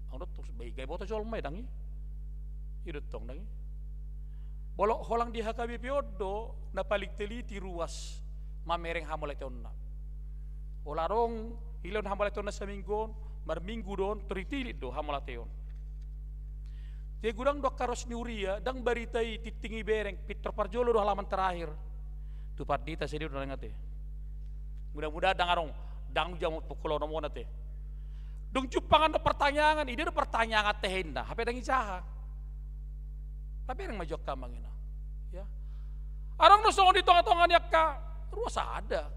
Ahu do tong, baen, gabe boto jolma i, dang i. I do tong, dang i. Molo holan di H K B P on do na paling teliti ruas mamereng hamauliateonna. Olo adong dilehon hamauliateonna saminggu on, marminggu do on, tor ditilik do hamauliateon. Jadi godang do angka ruas ni huria, ndang barita i tingting i bereng, pintor parjolo do halaman terakhir. Tu pandita sidea do na ate. Mudah-mudahan ndang adong, ndang jamot pukul onom on ate. Dung jumpang annon partangiangan, i dia do partangiangan tehenna, hape ndang ijaha. Tabereng ma jo angka amang inang. Ya. Adong do songon i di tonga-tonga ni angka ruas, sada.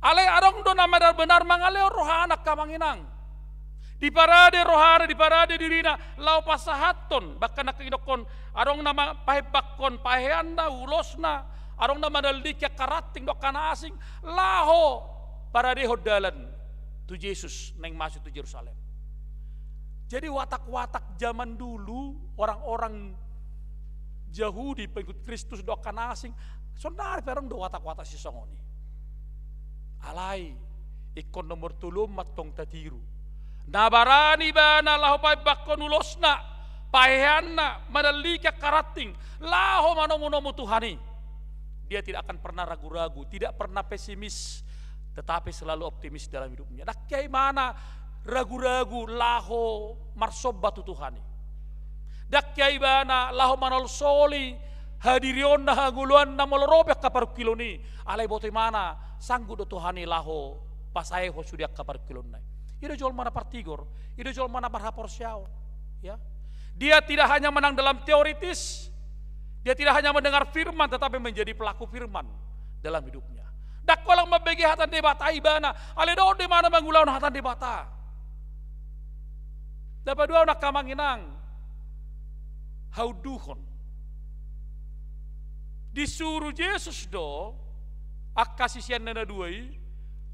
Alai adong do na benar-benar mangalehon rohana angka amang inang. Diparade rohana, diparade dirina, laho pasahathon, bahkan nangkin didokkon, adong na ma-, pahebakkon paheanna, ulosna, adong na manalingki angka ranting dohot angka na asing, laho paradehon dalan tu Jesus naeng masuk tu Jerusalem. Jadi watak-watak zaman dulu, orang-orang Jahudi, pengikut Kristus dohot angka na asing, saonari pe adong do watak-watak sisongon i. Alai, ingkon nomor tolu on ma antong tatiru. Na barani ibana laho pahebakkon ulosna, paheanna, manalingki angka ranting, laho manomu-nomu Tuhan i. Dia tidak akan pernah ragu-ragu, tidak pernah pesimis, tetapi selalu optimis dalam hidupnya. Ndang hea ibana ragu-ragu laho marsomba tu Tuhan i. Ndang hea ibana laho manolsoli hadirionna, hangoluanna molo ro pe angka parungkilon i. Alai boto ibana, sanggup do Tuhan i laho pasaehon sude angka parungkilonna i. I do jolma na partigor, i do jolma na marhaporseaon. Ya. Dia tidak hanya menang dalam teoritis, dia tidak hanya mendengar firman, tetapi menjadi pelaku firman dalam hidupnya. Ndang holan mambege hata ni Debata ibana, alai dohot do ibana mangulahon hata ni Debata. Na paduahon angka amang inang, haunduhon. Disuru Jesus do angka siseanna na dua i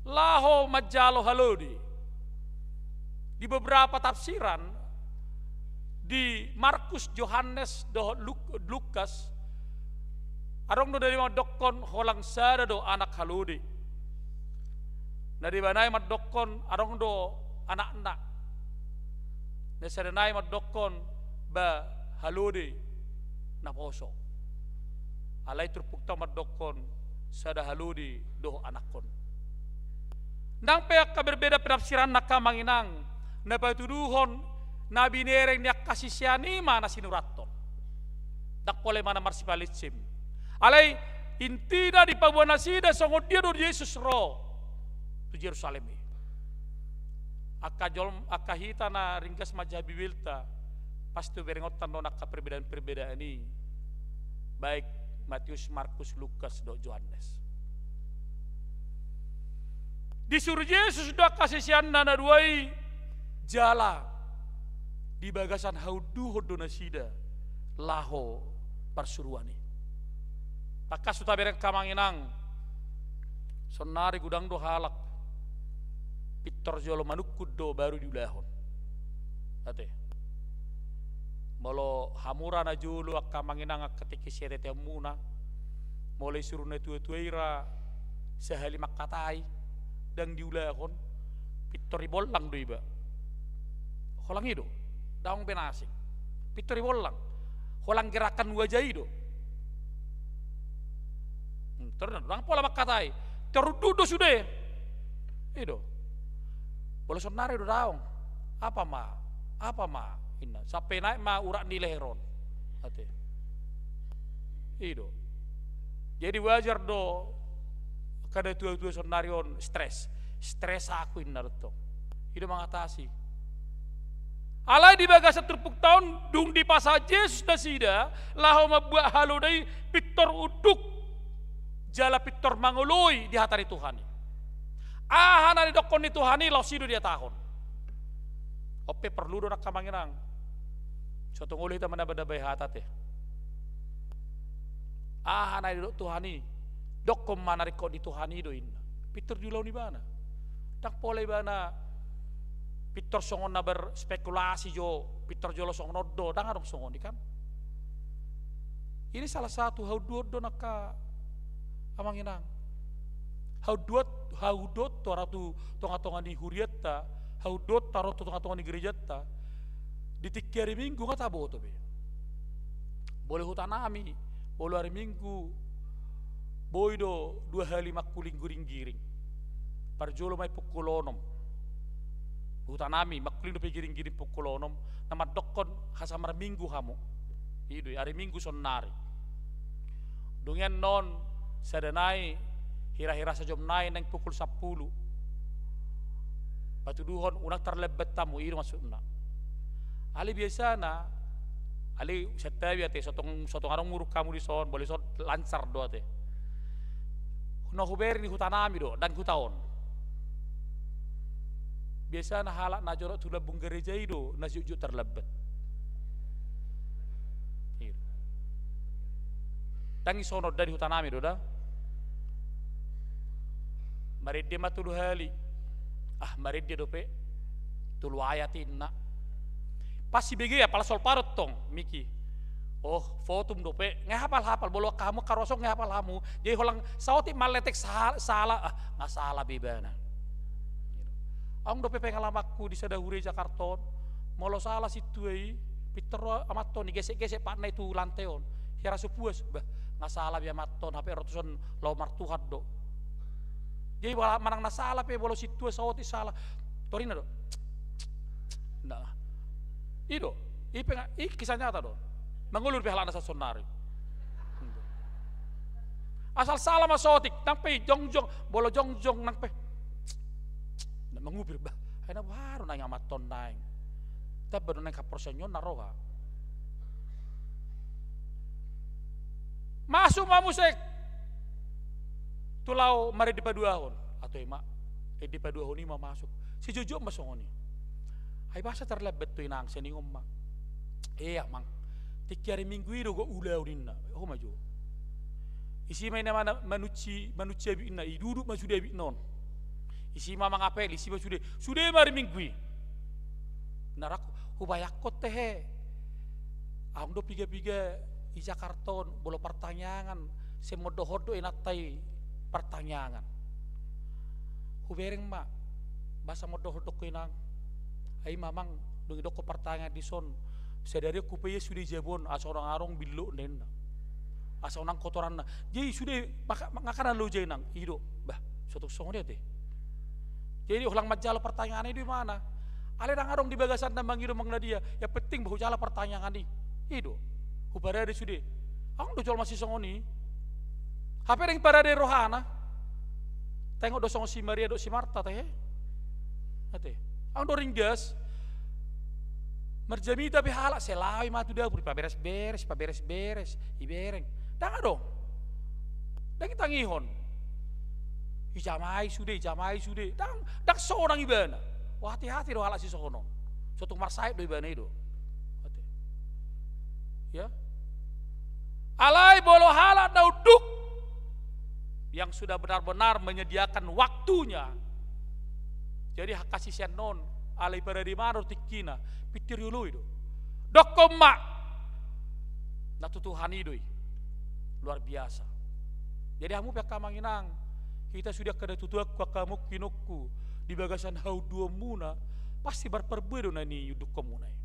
laho manjalo halode. Di beberapa tafsiran, di Markus, Johannes, dohot Luk-, Lukas, adong do na dimandokkon holan sada do anak halode. Na deba nai mandokkon adong do anakna. Na sada nai mandokkon ba halode naposo. Alai turpukta mandokkon sada halode dohot anakkon. Ndang pe angka berbeda penafsiran angka amang inang, na patuduhon na binereng ni angka sisean i ma na sinurathon. Ndang pola i ma na marsipalinsip. Alai intina dipaboa nasida songon dia do Jesus ro tu Jerusalem i. Angka jolm-, angka hita na ringgas manjaha Bibelta, pasti huberengonta do angka perbedaan-perbedaan i, baik Matius, Markus, Lukas dohot Johannes. Disuru Jesus do angka siseanna na dua i jala di bagasan haunduhon do nasida laho parsuruan i. Tangkas hutabereng angka amang inang, sonari godang do halak pintor jolo manungkun do baru diulahon. Ate. Molo hamu ra na jolo angka amang inang angka tingki siateateonmuna, molo isuru natua-tua i ra sahali mangkatai, ndang diulahon, pintor ibollang do iba. Holan i do, daong be na asing. Pintor ibollang. Holan gerakan wajah i do. Hmm, torus ndang pola mangkatai. Torunduk do sude. I do. Molo sonari do daong. Apa ma? Apa ma? Inna. Sampe naek ma urat ni leher on. Ate. I do. Jadi wajar do angka natua-tua sonari on stres. Stres aku inna do tong. I do mangatasi. Alai di bagasan turpukta on dung dipasahat Jesus nasida laho mambuat haloda i pintor unduk jala pintor mangoloi di hata ni Tuhan i. Aha na nidokkon ni Tuhan i laos i do dihatahon. On pe porlu do angka amang inang. So tung olo hita manaba-nabai hata ate. Aha na nidok Tuhan i, dokkon ma na ringkot ni Tuhan i do inna. Pintor diulahon ibana. Ndang pola ibana pintor songon na berspekulasi jo, pintor jolo songon on do, ndang adong songon i kan. Ini salah satu haunduhon do angka amang inang. Haunduhon, haunduhon tu ro tu tonga-tonga ni hurianta, haunduhon tu ro tu tonga-tonga ni gerejanta. Di tingki ari Minggu nga taboto be. Molo hutanami, molo ari Minggu, boi do dua hali mangkuling giring-giring. Parjolo ma i pukul onom. Hutanami, mangkuling dope giring-giring pukul onom, na mandokkon asa marminggu hamu. I do i, ari Minggu sonari. Dung i annon, sada nai, hira-hira sajom nai naeng pukul sampulu. Patuduhon, unang tarlambat hamu, i do maksudna. Alai biasana, alai santabi ate, so tung, so tung adong muruk hamu dison, molo dison lancar do ate. Na hubereng di hutanami do, ndang huta on. Biasana halak na jolo tu lambung gareja i do na jotjot tarlambat. I do. Ndang i songon da di hutanami do da. Marende ma tolu hali. Ah, marende dope. Tolu ayat inna. Pas sibege apala solparot tong, Miki. Oh, fotum dope. Nga hapal-hapal, molo angka hamu angka ruas on nga hapal hamu. Jadi holan saotik maletek sa-, sala, ah, nga sala be ibana. Adong dope pengalamanku di sada huria Jakarta on. Molo sala sintua i, pintor ro amanta on, digesek-gesek patna i tu lante on. Hira so puas, bah, nga sala be amanta on, hape ro tuson laho martuhan do. Jadi manang na sala pe, molo sintua saotik sala. Torina do. Nah. I do, i pe nga, i kisah nyata do. Mangolu pe halak na sasonari. Asal sala ma saotik, nang pe jongjong, molo jongjong nang pe. Na mangupir, bah, ai na baru naeng amanta on naeng. Tamba do naeng haporseaon na roha. Masuk ma muse tu laho marende paduahon. Atau i ma, ende paduahon i ma masuk. Sijotjot ma songon i. Ai boasa tarlambat tu inang, siningon ma. Ea amang. Tingki ari Minggu i do gok ulaon inna. Ho ma jo. Isi ma inna mana manunci, manunci abitna i, duduk ma sude abitna on. Isi ma mangapel, isi ma sude. Sude ma ari Minggu i. Nara hubayangkon tehe. Adong do piga-piga i Jakarta on, molo partangiangan, sai mondok-ondok inanta i partangiangan. Hubereng ma, boasa mondok-ondok ho inang. Ai ma amang, dung idokkon partangiangan dison, sadari on hupaihut sude jabu on, asa unang adong billokna inna. Asa unang kotoranna. Jadi sude, maka, nga kana loja inang, i do, bah, so tung songon i ate. Jadi holan manjalo partangiangan i do imana. Alai ndang adong di bagasanna mangido manang na dia. Yang penting ba hujalo partangiangan i. I do. Huparade sude. Adong do jolma sisongon i. Hape ndang diparade rohana. Taingot do songon si Maria dohot si Marta tahe. Ate. Adong do ringgas. Marjamita pe halak, sai laho i ma tu dapur, ipaberes-beres, ipaberes-beres, ibereng. Ndang adong. Ndang itangihon. Ijamai sude, ijamai sude. Ndang, ndang sonang ibana. Wah, hati-hati do halak sisongon on. Sotung marsahit do ibana i do. Ate. Ya. Alai molo halak na unduk yang sudah benar-benar menyediakan waktunya. Jadi angka sisean on, alai parade ma do tingkina, pintor dioloi do. Dokkon ma. Na tu Tuhan i do i. Luar biasa. Jadi hamu pe angka amang inang, hita sude angka natuatuangku, angka amongkinongku, di bagasan haunduonmuna, pasti marparbue do na niundukkonmuna i.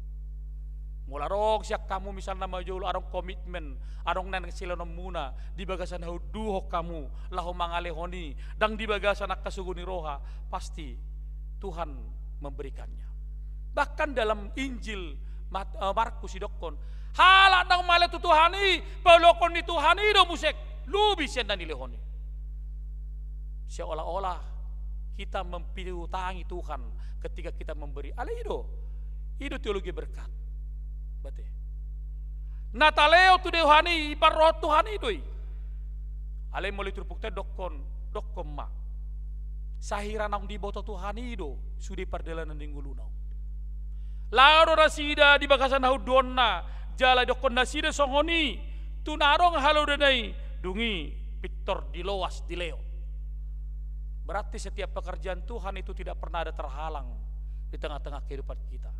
Molo adong sian hamu misalna ma jolo adong komitmen, adong na naeng silehononmuna di bagasan haunduhon hamu laho mangalehon i, ndang di bagasan angka sogo ni roha, pasti Tuhan memberikannya. Bahkan dalam Injil Mat-, eh, Markus didokkon, halak naung male tu Tuhan i, paolokhon ni Tuhan i do muse lobi sian na nilehon i. Seolah-olah kita mempiutangi Tuhan ketika kita memberi. Alai i do. I do teologi berkat. Berarti. Na talehon tu Tuhan i, iparrohahon Tuhan i do i. Alai molo i turpukta dokkon, dokkon ma. Sahira naung diboto Tuhan i do, sude pardalanan ni ngoluna. Laho do nasida di bagasan haunduonna, jala didokkon nasida songon i, tu na adong halodana i, dung i pintor diloas, dilehon. Berarti setiap pekerjaan Tuhan itu tidak pernah ada terhalang di tengah-tengah kehidupan kita.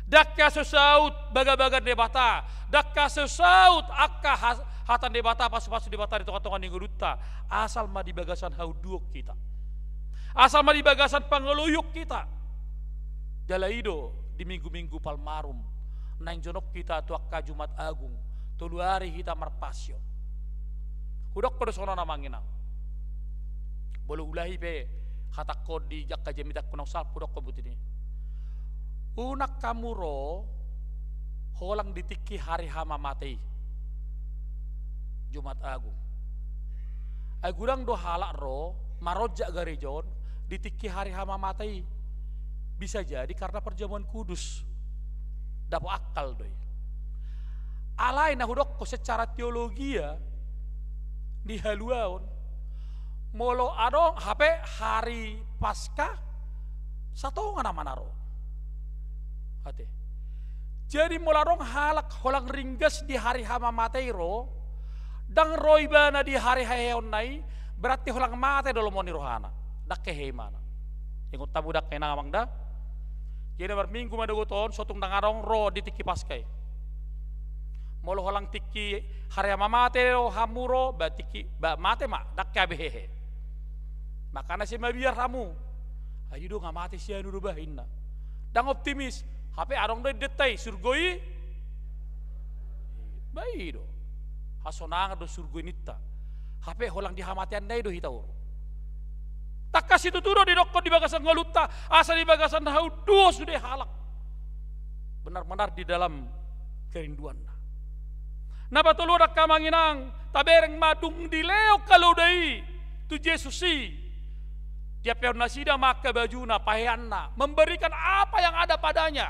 Ndang hasaut bagabaga ni Debata, ndang hasaut angka has-, hata ni Debata, pasupasu ni Debata di tongatonga ni ngolunta, asal ma di bagasan haunduon hita. Asal ma di bagasan pangoloion hita. Jala i do di minggu-minggu Palmarum, naeng jonok hita tu angka Jumat Agung, tolu ari hita marpassion. Hudokkon do songon on amang inang. Molo ulahi pe hatangkon di angka jamitangku naung salpu, hudokkon botima i. Unang hamu ro holan di tingki hari hamamate i. Jumat Agung. Ai godang do halak ro maronjak gareja on di tingki hari hamamate i. Bisa jadi karena perjamuan kudus. Dapot akal do i. Alai na hudokkon secara teologia di haluaon, molo adong hape hari Paskah, satonga nama na ro. Ate. Jadi molo adong halak holan ringgas di hari hamamate i ro, ndang ro ibana di hari haheheonna i, berarti holan mate do lomo ni rohana. Ndang hehe imana. Ingot hamu da angka inang amang da. Jadi marminggu ma dohot on, sotung ndang adong ro di tingki Paskah i. Molo holan tingki hari hamamate do hamu ro, ba tingki, ba mate ma, ndang hape hehe. Makana sai mabiar hamu. Ai i do nga mate si anu do bah inna. Ndang optimis. Hape adong do endenta i, surgo i. Ba i do. Hasonangan do surgo i ninta. Hape holan di hamateanna i do hita ro. Tangkas situtu do didokkon di bagasan ngolunta, asa di bagasan haunduon sude halak. Benar-benar di dalam kerinduanna. Na patoluhon angka amang inang, tabereng ma dung dilehon haloda i tu Jesus i. Diampehon nasida ma angka bajuna, paheanna, memberikan apa yang ada padanya.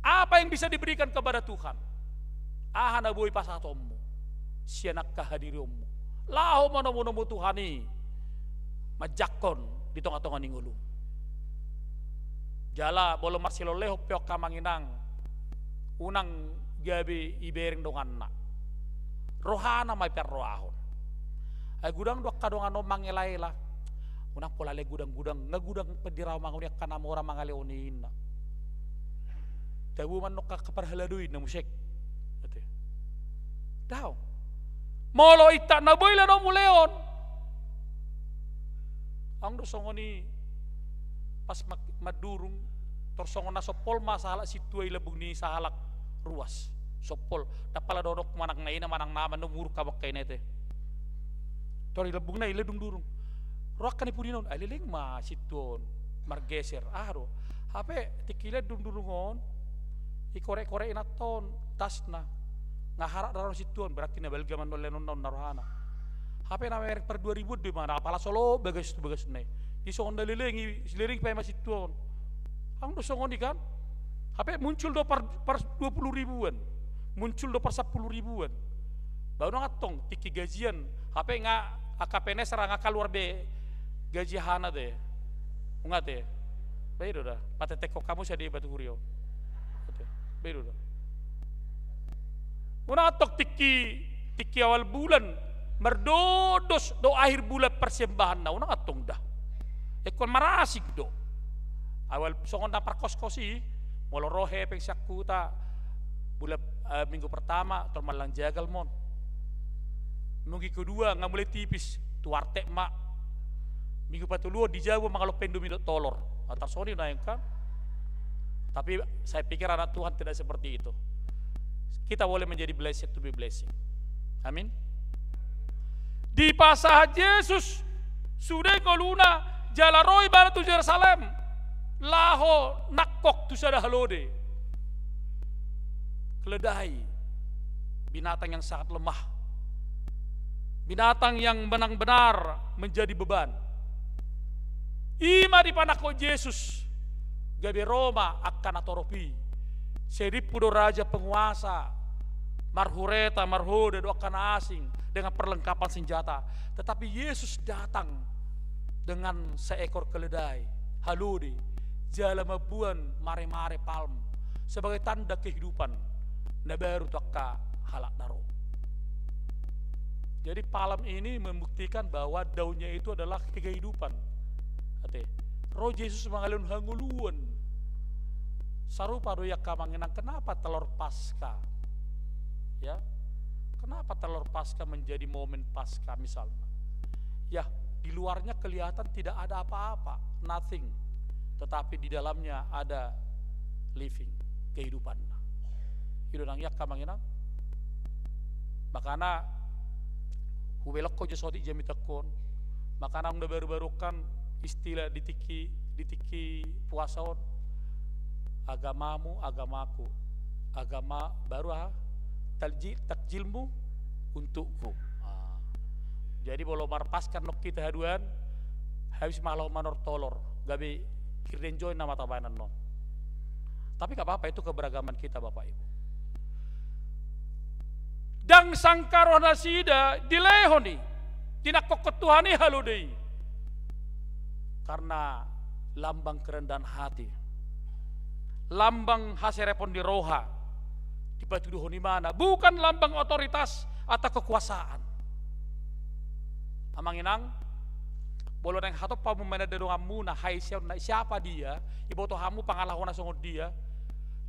Apa yang bisa diberikan kepada Tuhan? Aha na boi pasahatonmu sian angka hadirionmu? Laho manomunomu Tuhan i manjangkon di tongatonga ni ngolum. Jala molo marsilehonlehon pe angka amang inang, unang gabe ibereng donganna. Rohana ma iparrohahon. Ai godang do angka dongan on mangelaela. Unang pola ale godang-godang, nga godang pe di raja on mangoni angka na mora mangalehon i inna. Tabo ma annon angka parhalado i inna muse. Ate. Daong. Molo inta na boi lehononmu lehon. Adong do songon i pas ma-, mandurung, tor songon na sompol ma sahalak sintua i lambung ni sahalak ruas. Sompol. Ndang pala dohononku manang na ina, manang na ama, na umurung hamu angka ina ate. Tor i lambungna i ledung durung. Ro angka ni pudi on, ai leleng ma sintua on margeser. Aha do? Hape tingki leleng dungdung on, ikorek-korek inanta on tasna. Nga harat do sintua on, berarti na balga ma annon lehonon na rohana. Hape na merek par dua ribuan do imana, apala so loas bagas tu bagasna i. Di songon na leleng i, leleng pe ma sintua on. Adong do songon i kan? Hape muncul do par, par dua puluh ribuan, muncul do par sampulu ribuan. Ba unang antong tingki gajian, hape nga angka P N S ra nga kaluar be gaji hahana te. Unang te. Ba i do da. Patetekhon hamu sadia i batu huri on. Ba i do da. Unang antong tingki, tingki awal bulan mardondos do akhir bulan persembahanna, unang antong da. Ingkon marasing do. Awal songon na parkoskos i, molo ro hepeng sian huta, bulan, eh, minggu pertama tor manang jagal ma on. Minggu kedua nga mulai tipis, tu warteg ma. Minggu patoluhon di jabu mangalompa Indomie dohot tolor. Nah, tarsongon i naeng kan. Tapi saya pikir anak Tuhan tidak seperti itu. Kita boleh menjadi blessed to be blessing. Amin. Dipasahat Jesus sude ngoluna jala ro ibana tu Jerusalem laho nangkok tu sada halode. Keledai, binatang yang sangat lemah, binatang yang benar-benar menjadi beban. I ma dipanangkok Jesus, gabe ro ma angka natorop i. Sai rimpu do raja penguasa, marhureta, marhoda dohot angka na asing dengan perlengkapan senjata. Tetapi Yesus datang dengan seekor keledai, halode, jala mamboan mare-mare palm sebagai tanda kehidupan na baru tu angka halak na ro. Jadi palm ini membuktikan bahwa daunnya itu adalah kehidupan. Ate, ro Jesus mangalehon hangoluan. Sarupa do i angka amang inang, kenapa telor Paskah? Ya, kenapa telor Paskah menjadi momen Paskah misalnya? Ya, di luarnya kelihatan tidak ada apa-apa, nothing. Tetapi di dalamnya ada living, kehidupan. I do nang i angka amang inang. Makana hubelok ho jo sotik jamitangkon. Makana adong na baru-baru kan istilah di tingki, di tingki puasa on. Agamamu, agamaku. Agama baru aha? Takji-, takjilmu untukku. Ah. Jadi molo marpaskah annon hita haduan, habis ma laho manor tolor, gabe kirden join nama tabanan non. Tapi nggak apa-apa, itu keberagaman kita, Bapak Ibu. Ndang sangkap roha nasida dilehon i, dinangkokhon Tuhan i halode i. Karena lambang kerendahan hati, lambang haserepon ni roha, dipatuduhon ibana, bukan lambang otoritas atau kekuasaan. Amang inang, molo naeng hatop hamu mananda donganmuna, hai siapa dia, iboto hamu pangalahona songon dia,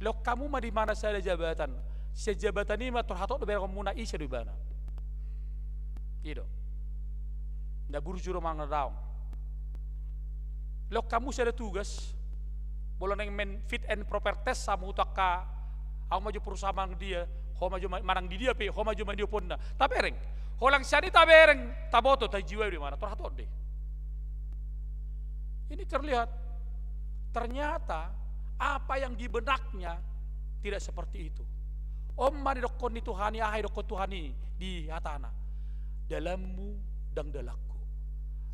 lehon hamu ma di ibana sada jabatan. Sian jabatan i ma tor hatop do berengonmuna ise do ibana. I do. Nda burju do manang na daong. Lehon hamu sada tugas. Molo naeng main fit and proper test hamu tu angka, au ma jo perusahaan manang dia, ho ma jo ma-, manang di dia pe, ho ma jo manioponna. Tabereng. Holan sian i tabereng, taboto, tajiwai do ibana, tor hatop do i. Ini terlihat. Ternyata apa yang di benaknya tidak seperti itu. On ma didokkon ni Tuhan i, aha didokkon Tuhan i di hatana. Dalanmu ndang dalanku.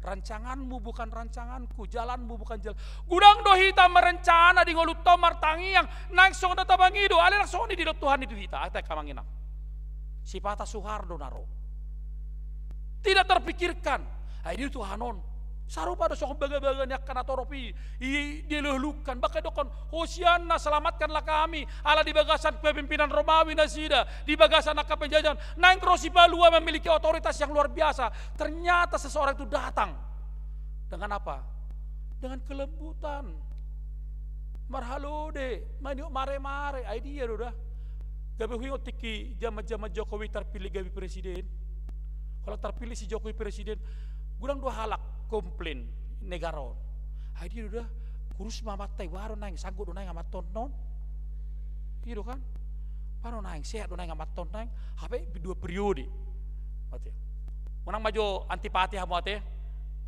Rancanganmu bukan rancanganku, jalanmu bukan jalan. Godang do hita marencana di ngolunta on martangiang, naeng songon na tabangi do, alai ndang songon i didok Tuhan i tu hita, ate amang inang. Sipata suhar do na ro. Tidak terpikirkan. Ai dia Tuhan on. Sarupa do songon bagabaga ni angka natorop i, i, dielungkan. Bahkan didokkon, Hosianna, selamatkanlah kami. Ala di bagasan kepemimpinan Romawi nasida, di bagasan angka penjajahan. Naeng ro sipalua memiliki otoritas yang luar biasa. Ternyata seseorang itu datang. Dengan apa? Dengan kelembutan. Marhalode, maniop mare-mare, ai dia do da. Gabe huingot tingki jaman-jaman Jokowi tarpilih gabe presiden. Holan tarpilih si Jokowi presiden, godang do halak komplain negara on. Ai dia do da, kurus ma amanta i, boha do naeng, sanggup do naeng amanta on non. I do kan? Boha do naeng, sehat do naeng amanta on naeng, hape dua periode. Ate. Unang ma jo antipati hamu ate.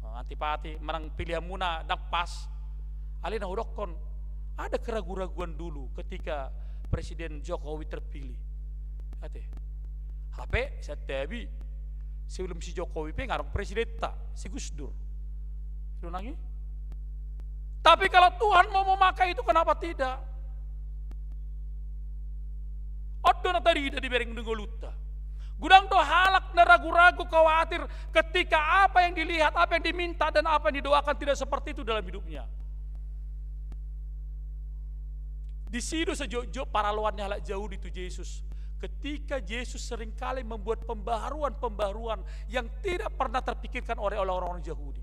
Antipati, manang pilihanmuna ndang pas. Alai na hudokkon, ada keraguan-raguan dulu ketika Presiden Jokowi terpilih. Ate. Hape, santabi, sebelum si Jokowi pe nunga adong presidenta, si Gus Dur. Itu nangi. Tapi kalau Tuhan mau memakai itu, kenapa tidak? On do na tarida dibereng di ngolunta. Godang do halak na ragu-ragu, khawatir ketika apa yang dilihat, apa yang diminta, dan apa yang didoakan tidak seperti itu dalam hidupnya. Disi do sajotjot paraloan ni halak Jahudi tu Jesus. Ketika Jesus seringkali membuat pembaharuan-pembaharuan yang tidak pernah terpikirkan oleh orang-orang Jahudi.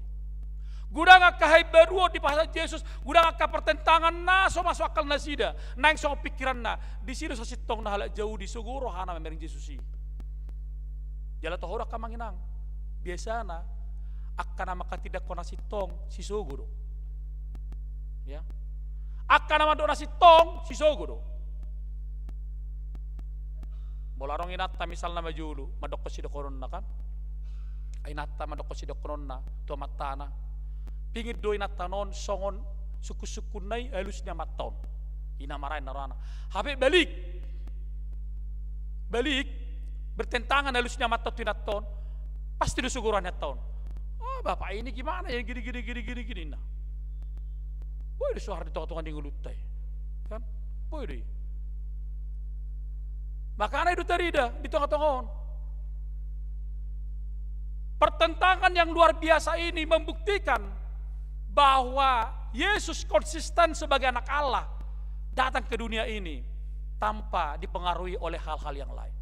Godang angka haimbaruon dipasahat Jesus, godang angka pertentangan na so masuk akal nasida, naeng songon pikiranna. Disi do sasintongna halak Jahudi sogo rohana mamereng Jesus i. Jala toho do angka amang inang, biasana angka na manghatindanghon na sintong, sisogo do. Ya. Angka na mandok na sintong, sisogo do. Molo adong inanta misalna ma jolo, mandokkon sidohononna kan. Inanta mandokkon sidohononna tu amantana. Pingin do inanta on songon sungkun-sungkunna i, alus ni amanta on. I na marain na rohana. Hape balik. Balik. Bertentangan alus ni amanta on tu inanta on. Pasti do sogo roha ni inanta on. "Ah, bapak ini gimana ya, gini, gini, gini, gini, gini." Nah. Boi do so hea di tonga-tonga ni ngolunta i. Kan? Boi do i. Makana i do tarida di tonga-tonga on. Pertentangan yang luar biasa ini membuktikan bahwa Yesus konsisten sebagai anak Allah datang ke dunia ini tanpa dipengaruhi oleh hal-hal yang lain.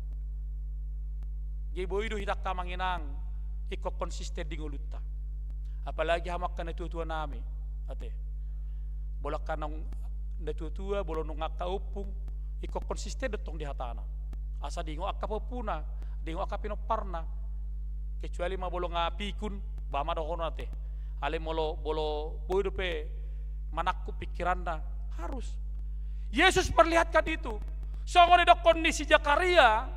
Jadi boi do hita angka amang inang ingkon konsisten di ngolunta. Apalagi hamu angka natua-tua nami. Ate. Molo angka naung natua-tua, molo nunga angka ompung, ingkon konsisten do tong di hatana. Asa diingot angka pahompuna, diingot angka pinomparna. Kecuali ma molo nunga pikun, ba ma dohonon ate. Alai molo, molo boi dope manangkup pikiranna, harus. Yesus perlihatkan itu. Songon didokkon ni si Zakaria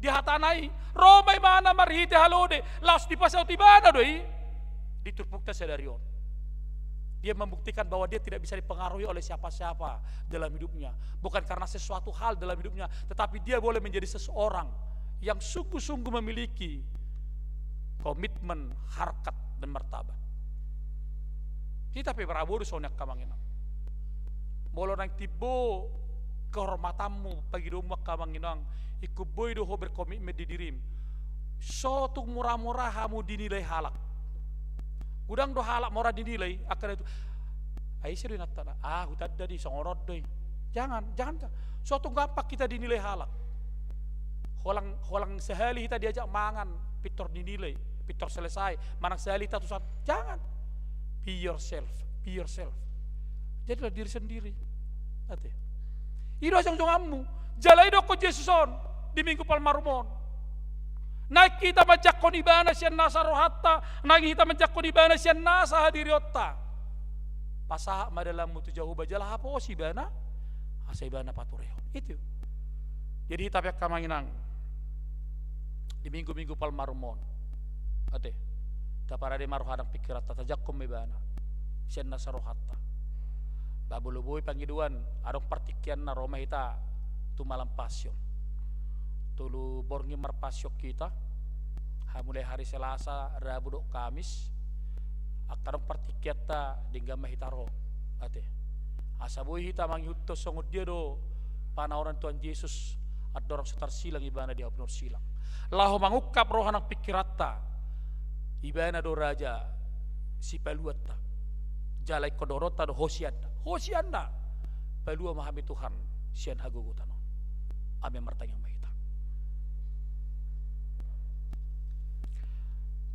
di hatana i, ro ma ibana marhite halode, laos dipasaut ibana do i. Di turpukta sadari on. Dia membuktikan bahwa dia tidak bisa dipengaruhi oleh siapa-siapa dalam hidupnya. Bukan karena sesuatu hal dalam hidupnya, tetapi dia boleh menjadi seseorang yang sungguh-sungguh memiliki komitmen, harkat, dan martabat. Hita pe boi do songon i angka amang inang. Molo naeng timbo kehormatanmu, pangidoanmu angka amang inang, ingkon boi do ho berkomitmen di dirim. So tung mura-mura hamu dinilai halak. Godang do halak mora dinilai, angka na tu. Ai ise do inanta na? Ah, hutanda do i, songon on do i. Jangan, jangan. So tung gampang hita dinilai halak. Holan, holan sahali hita diajak mangan, pintor dinilai, pintor selesai, manang sahali hita tu sana. Jangan. Be yourself, be yourself. Jadilah diri sendiri. Ate. I do jongjongmu. Jala i dohonon Jesus on di Minggu Palmarum on. Naeng hita manjangkon ibana sian nasa rohanta, naeng hita manjangkon ibana sian nasa hadirionta. Pasahat ma dalanmu tu Jahowa jala haposi ibana, asa ibana paturehon. Itu. Jadi hita pe angka amang inang di Minggu-Minggu Palmarum on. Ate. Taparade ma roha nang pikiranta, tajangkon ma ibana sian nasa rohanta. Ba molo boi pangidoan, adong partingkianna, ro ma hita tu malam Passion. Tolu borngin marpassion hita, mulai hari Selasa, Rabu dohot Kamis. Angka adong partingkianta, denggan ma hita ro. Ate. Asa boi hita mangihuthon songon dia do panaonan Tuhan Jesus, andorang so tarsilang ibana di hau pinarsilang. Laho mangungkap roha nang pikiranta, ibana do Raja Sipaluanta. Jala ingkon dohononta do Hosianna. Hosianna. Palua ma hami Tuhan sian hagogotan on. Amen. Martangiang ma hita.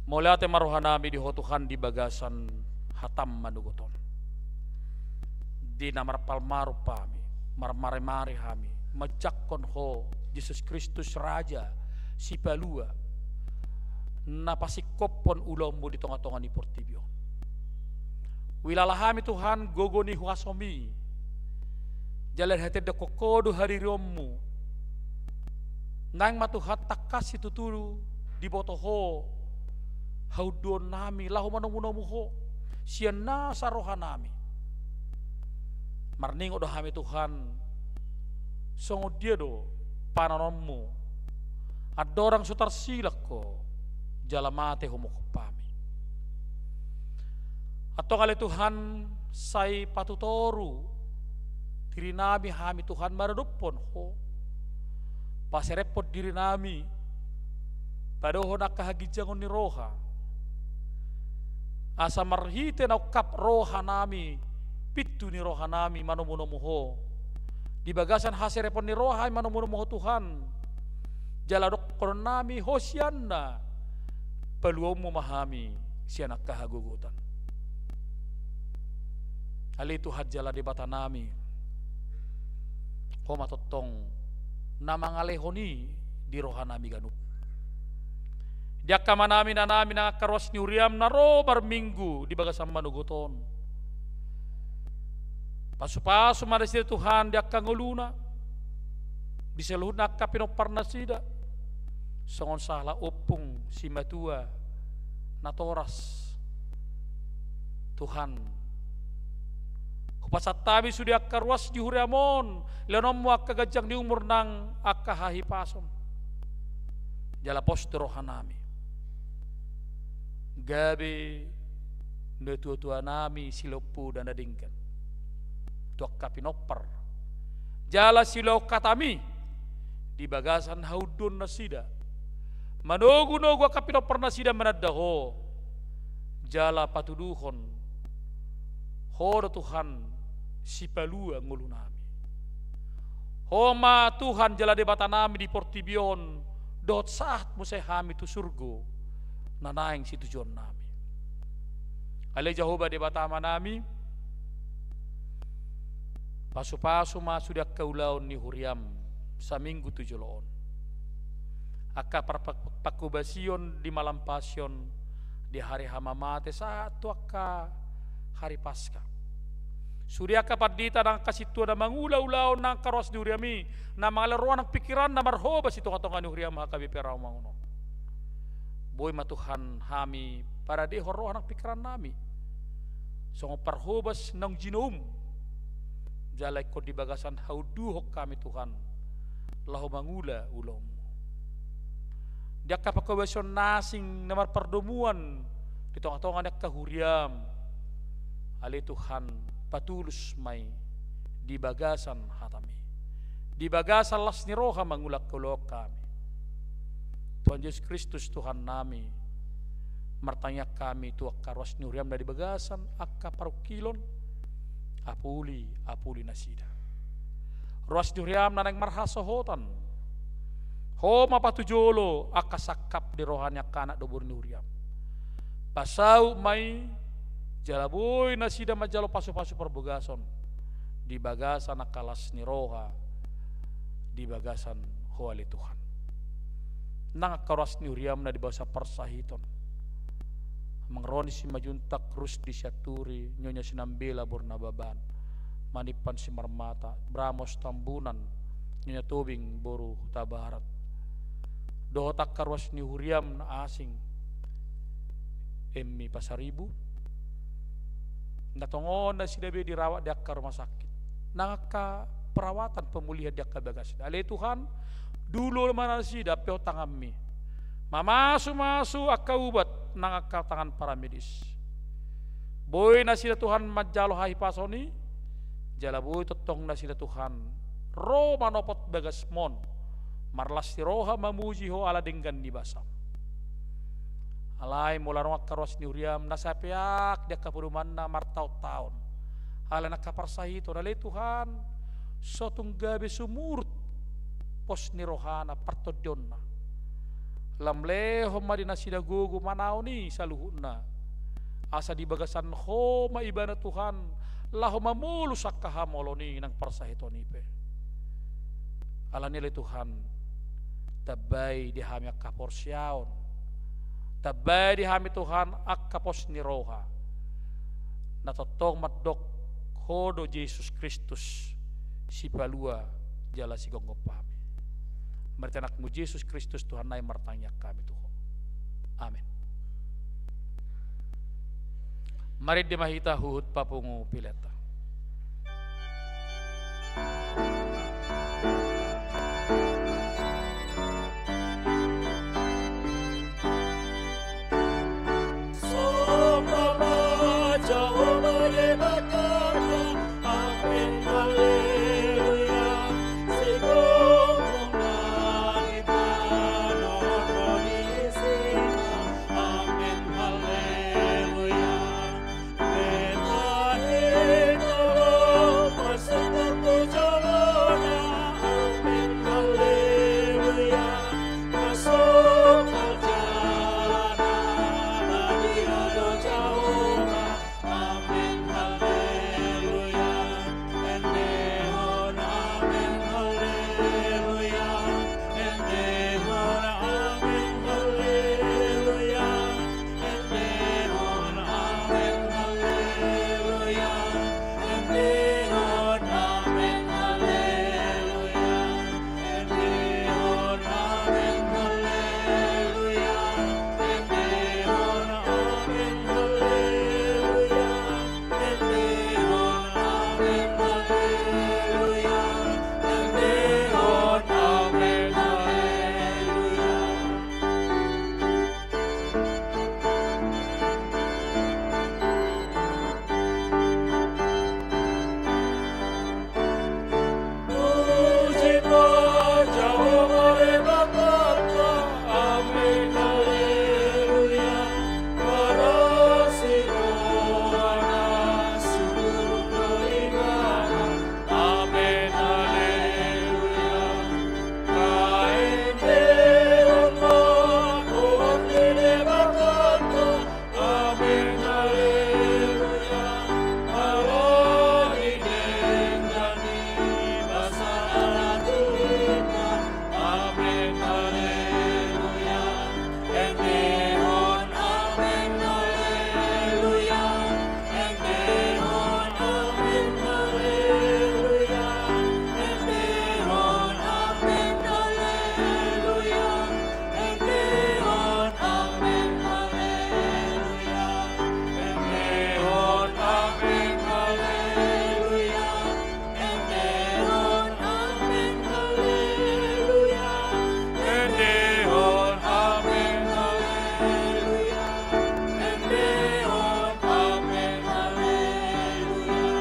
Mauliate ma rohanami di Ho Tuhan di bagasan hataM manogot on. Di na marpalmarum hami, marmari-mari hami, manjangkon Ho Jesus Kristus Raja Sipalua, na pasingkophon ulaonMu di tonga-tonga ni portibi on. Huilala hami Tuhan gogo ni huasoMi, jala dihatindangkon Ho do hadirionMu. Naeng ma Tuhan tangkas situtu diboto Ho haunduonnami laho manomunomu Ho sian nasa rohanami. Marningot do hami Tuhan, songon dia do pananonmu, andorang so tarsilang Ho jala mate humongkop hami. Antong ale Tuhan, sai patutoru dirinami hami Tuhan maradophon Ho. Paserephon dirinami, padohon angka haginjangon ni roha, asa marhite na ungkap rohanami, pintu ni rohanami manomunomu Ho. Di bagasan haserepon ni roha i manomunomu Ho Tuhan, jala dohononnami Hosianna, paluaonmu ma hami sian angka hagogotan. Ale Tuhan jala Debatanami, Ho ma tongtong na mangalehon i di rohanami ganup. Di angka amanami, inanami, nang angka ruas ni huriam na ro marminggu di bagasan manogot on, pasupasu ma nasida Tuhan di angka ngoluna, di saluhutna angka pinomparnasida, songon sahala ompung, simatua, natoras. Tuhan, hupasahat hami sude angka ruas ni huriam on, lehononmu angka ganjang ni umur nang angka hahipason. Jala pos do rohanami, gabe natuatuanami silompa na denggan tu angka pinompar jala silehon hatami di bagasan haunduonnasida, manogunogu angka pinomparnasida mananda Ho, jala patuduhon Ho do Tuhan sipalua ngolunami. Ho ma Tuhan jala Debatanami di portibi on, dohot sahat muse hami tu surgo na naeng situjuonnami. Ale Jahowa Debata Amanami, pasupasu ma sude angka ulaon ni huriam saminggu tu jolo on. Angka par-, par-, parhobasion di malam Pasion, di hari hamamate sahat tu angka hari Paska. Sude angka pandita nang angka sintua na mangula ulaon nang angka ruas ni huriam i, na mangalehon roha nang pingkiranna marhobas di tongatonga ni huriam H K B P Rawamangun on. Boi ma Tuhan hami paradehon roha nang pingkirannami songon parhobas naung jinoum, jala ingkon di bagasan haunduhon hami Tuhan laho mangula ulaonmu. Di angka parhobasion na asing na marpardomuan di tongatonga ni angka huriam, ale Tuhan, patulus ma i di bagasan hatami, di bagasan las ni roha mangula angka ulaon hami. Tuhan Jesus Kristus Tuhannami, martangiang hami tu angka ruas ni huriam na di bagasan angka parungkilon, apuli, apuli nasida. Ruas ni huriam na naeng marhasohotan, Ho ma patujolo angka sangkap di roha ni angka anak dohot boru ni huriam. Pasaut ma i, jala boi nasida manjalo pasupasu parbagason di bagasan angka las ni roha di bagasan Ho ale Tuhan. Nang angka ruas ni huriam na di bagasan parsahiton, Amang Roni Simanjuntak, Rusdi Sianturi, Nyonya Sinambela boru Nababan, Manimpan Simarmata, Bramos Tambunan, Nyonya Tobing boru Hutabarat, dohot angka ruas ni huriam na asing, Emmi Pasaribu, na tongon nasida be dirawat di angka rumah sakit, nang angka perawatan pemulihan di angka bagasna. Ale Tuhan, dulu ma nasida, ampehon tanganmi, mamasumasu angka ubat nang angka tangan paramedis. Boi nasida Tuhan manjalo hahipason i, jala boi tongtong nasida Tuhan ro manopot bagasmon, marlas ni roha mamuji Ho ala denggan ni basam. Alai molo adong angka ruas ni huriam na sai peak di angka podomanna martaontaon, ala ni angka parsahiton, ale Tuhan, so tung gabe sumurut pos ni rohana, partondionna. Lam lehon ma di nasida gogo manaon i saluhutna, asa di bagasan Ho ma ibana Tuhan laho mamolus angka hamaolon i nang parsahiton i pe. Alani ale Tuhan, tambai di hami angka haporseaon, tambai di hami Tuhan angka pos ni roha, na tongtong mandok Ho do Jesus Kristus, Sipalua jala Sigomgom hami. Marhite AnakMu Jesus Kristus Tuhannami martangiang hami tu Ho. Amen. Marende ma hita huhut papungu pilenta. Somba ma Jahowa Debatanta. Amen, haleluya. Sigomgom langit tano ro di isina. Amen, haleluya. Meta hita ro marsitantu jolona. Amen, haleluya. Masuk jalana, badia do Jahowa. Amen, haleluya. Endehon amen, haleluya. Endehon amen, haleluya. Endehon amen, haleluya. Endehon amen, haleluya. Endehon amen, haleluya. Endehon amen, haleluya. Endehon amen, haleluya. Endehon amen, haleluya. Puji ma Jahowa Debatanta. Amen, haleluya. Marasi rohana, sumurung do ibana. Amen, haleluya. Taendehon ma goar ni Debatanta. Amen, haleluya. Ala ni denggan ni basana tu hita. Amen, haleluya. Endehon amen, haleluya. Endehon amen, haleluya. Endehon amen, haleluya. Endehon amen, haleluya. Endehon amen, haleluya. Endehon amen, haleluya. Endehon amen, haleluya. Endehon amen, haleluya.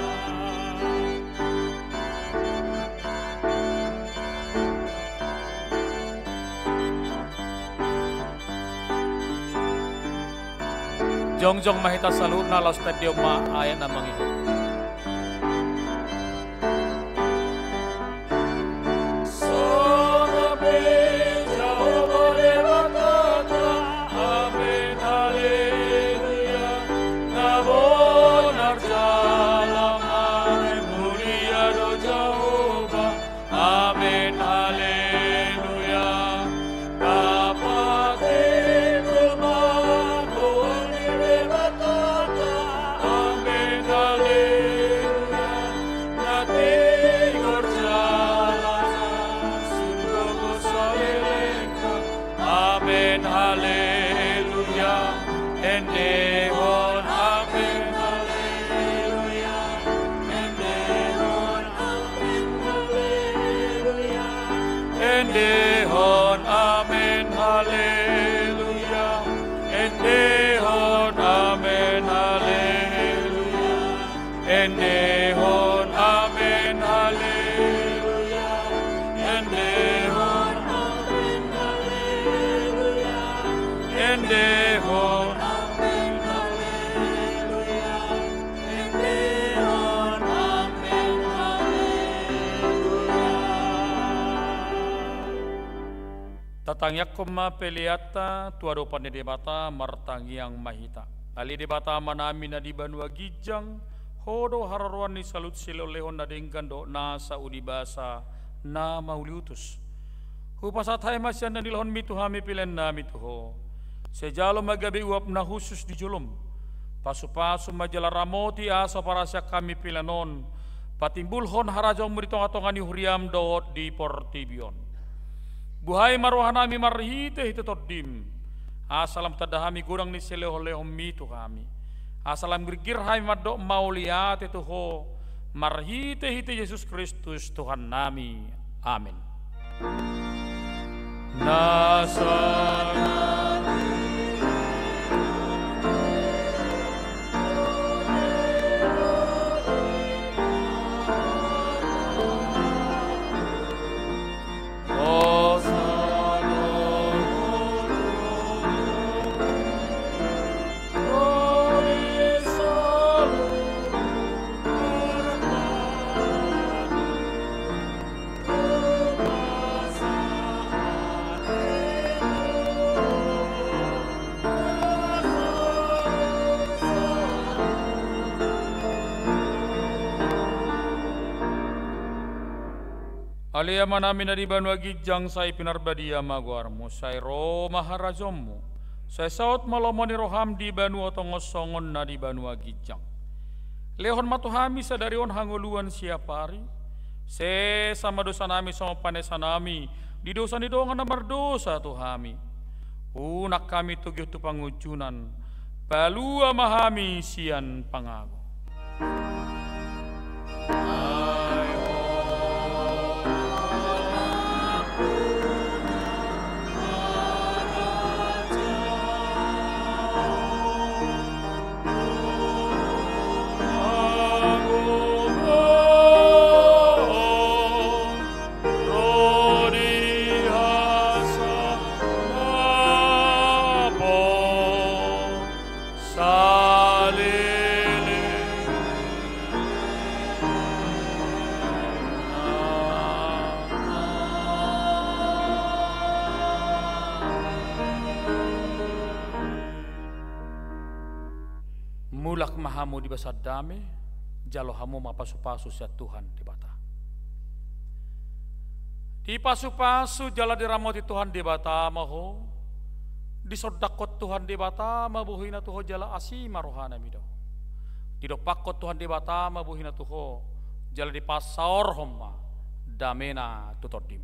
Jongjong ma hita saluhutna, laos tandihon ma ayat na mangihut. Sangap be Jahowa Debatanta. Amen, haleluya. Na bonar jala na mulia do Jahowa. Amen, haleluya. Tapatindul ma goar ni Debatanta. Amen, haleluya. Na tigor jala na sundut do salelengna. Amen, haleluya. Endehon amen, haleluya. Endehon amen, haleluya. Endehon amen, haleluya. Endehon amen, haleluya. Endehon amen, haleluya. Endehon amen, haleluya. Endehon amen, haleluya. Endehon amen, haleluya. Tatangiangkon ma peleanta tu adopan ni Debata, martangiang ma hita. Ale Debata Amanami na di banua ginjang, Ho do haroroan ni saluhut silehonlehon na denggan dohot nasa uli basa na mauliutus. Hupasahat hami ma sian na nilehonMi tu hami peleannami tu Ho. Sai jalo ma gabe uap na hushus di joloM. Pasupasu ma jala ramoti asa huparhaseang hami pelean on patimbulhon harajaonMu di tongatonga ni huriaM dohot di portibi on. Buhai ma rohanami marhitehite TondiM, asa lam tanda hami godang ni silehonlehonMi tu hami. Asa lam girgir hami mandok mauliate tu Ho, marhitehite Jesus Kristus Tuhannami. Amen. Na sa Ale Amanami na di banua ginjang, sai pinarbadia ma goarMu, sai ro ma harajaonMu, sai saut ma lomo ni rohaM di banua tonga on songon na di banua ginjang. Lehon ma tu hami sadari on hangoluan siapari. Sesa ma dosanami songon panesanami di dosa ni dongan na mardosa tu hami. Unang hami togihon tu pangunjunan, palua ma hami sian pangago. Mulak ma hamu di bagasan dame, jalo hamu ma pasupasu sian Tuhan Debata. Dipasupasu jala diramoti Tuhan Debata ma ho, disondangkon Tuhan Debata ma bohina tu ho jala asi ma rohana mida ho. Didompakkon Tuhan Debata ma bohina tu ho, jala dipasaorhon ma damena tu tondim.